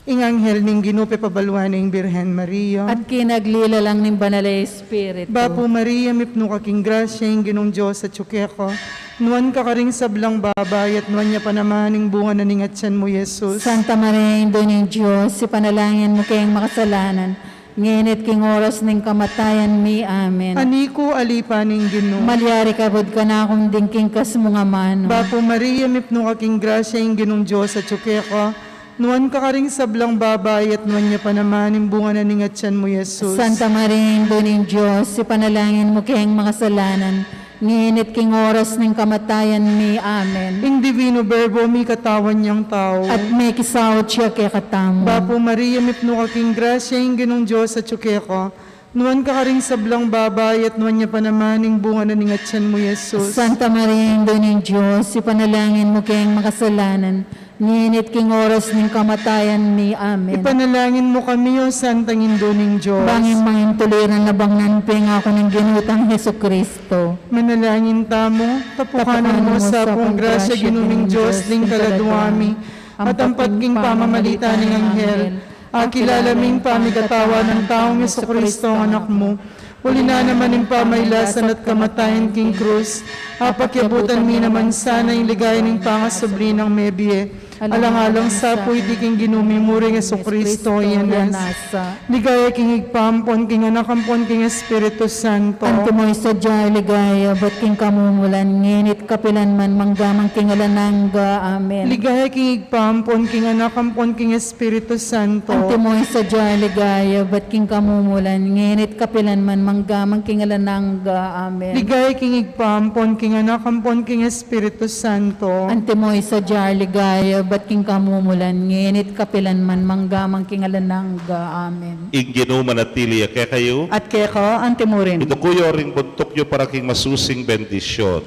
Ing anghel ning Ginu pepabaluan ne ing Birhen Maria. At kinaglilalang ning Banal a Espiritu. Bapu Maria, mipnu ka king grasya, ing Ginung Dios atyu keka. Nuan ka karing sablang babai, at nuan ya pa naman ing bunga na ning atyan mu, Jesus. Santa Maria, Indu ning Dios, ipanalangin mu keng makasalanan, ngeni at king oras ning kamatayan mi. Amen. Anti ku, alipan ning Ginu. Malyari ka kabud kanaku ding king kasmu ngan. Bapu Maria, mipnu ka king grasya, ing Ginung Dios atyu keka. Nuan ka karing sablang babai, at nuan ya pa naman ing bunga na ning atyan mu, Jesus. Santa Maria, Indu ning Dios, ipanalangin mu keng makasalanan, ngeni at king oras ning kamatayan mi. Amen. Ing Divino Verbo mikatawan yang tau. At mekisaut ya kekatamu. Bapu Maria, mipnu ka king grasya, ing Ginung Dios atyu keka. Nuan ka karing sablang babai, at nuan ya pa naman ing bunga na ning atyan mu, Jesus. Santa Maria, Indu ning Dios, ipanalangin mu keng makasalanan, ngeni at king oras ning kamatayan mi. Amen. Ipanalangin mu kami, O Santang Indu ning Dios. Bang ing mangintuliran na bang nanu pengaku ning Ginu tang Jesucristo. Manalangin tamu. Tapukan mu sa pung grasya, Ginu ming Dios, ding kaladua mi, at ampat king pamamalita ning anghel, akilala mi ing pamikatawan nang taung Jesucristo, Anak mu. Uli na naman ing pamailasan at kamatayan king krus, apakyabutan mi naman sana ing ligaya ning pangasubli nang mebie. Alang-alang sa pu iti king Ginu mi muring Jesucristo, yanas. Ligaya king Ibpa ampon king Anak ampon king Espiritu Santo. Antimo ing sadya a ligaya, ibat king kamumulan, ngeni at kapilan man, mangga man king alang angga. Amen. Ligaya king Ibpa ampon king Anak ampon king Espiritu Santo. Antimo ing sadya a ligaya, ibat king kamumulan, ngeni at kapilan man, mangga man king alang angga. Amen. Ligaya king Ibpa ampon king Anak ampon king Espiritu Santo. Antimo ing sadya a ligaya, ibat king kamumulan, ngeni at kapilan man, mangga man king alang angga. Amen. Ing Ginu manatili ya kekayu. At keka antimurin. Iduku yu ring buntuk yu para king masusing bendisyon.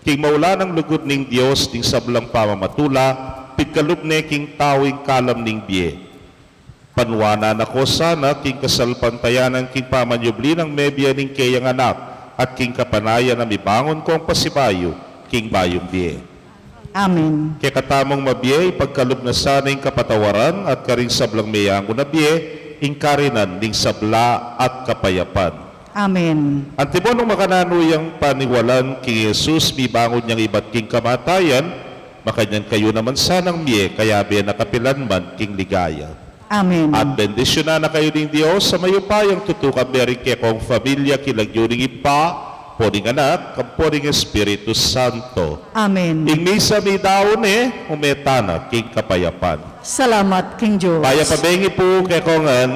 King maulan a lugud ning Dios, ding sablang pamamatula, pigkalub ne king tau ing kalam ning bie. Panuanan na ko sana king kasalpantayanan king pamanyubli nang mebie ning keyang Anak, at king kapanayan a mibangun kong pasibayu king bayung bie. Amen. Kekatamung mabie, ipagkalub na sana ing kapatawaran, at karing sablang meyangu na bie, ing karinan ning sabla at kapayapan. Amen. Antimo nung makananu yang paniwalan king Jesus, mibangun yang ibat king kamatayan, makanyan kayu naman sanang mie, kayabe na kapilan man king ligaya. Amen. At bendisyunan na kayu ning Dios a mayupayang tutu, kambe ring kekong familia, king lagyu ning Ibpa, ampo ning Anak, ampo ning Espiritu Santo. Amen. Ing misa midaun ne, ume tana king kapayapan. Salamat king Dios. Payap a bengi pu kekongan.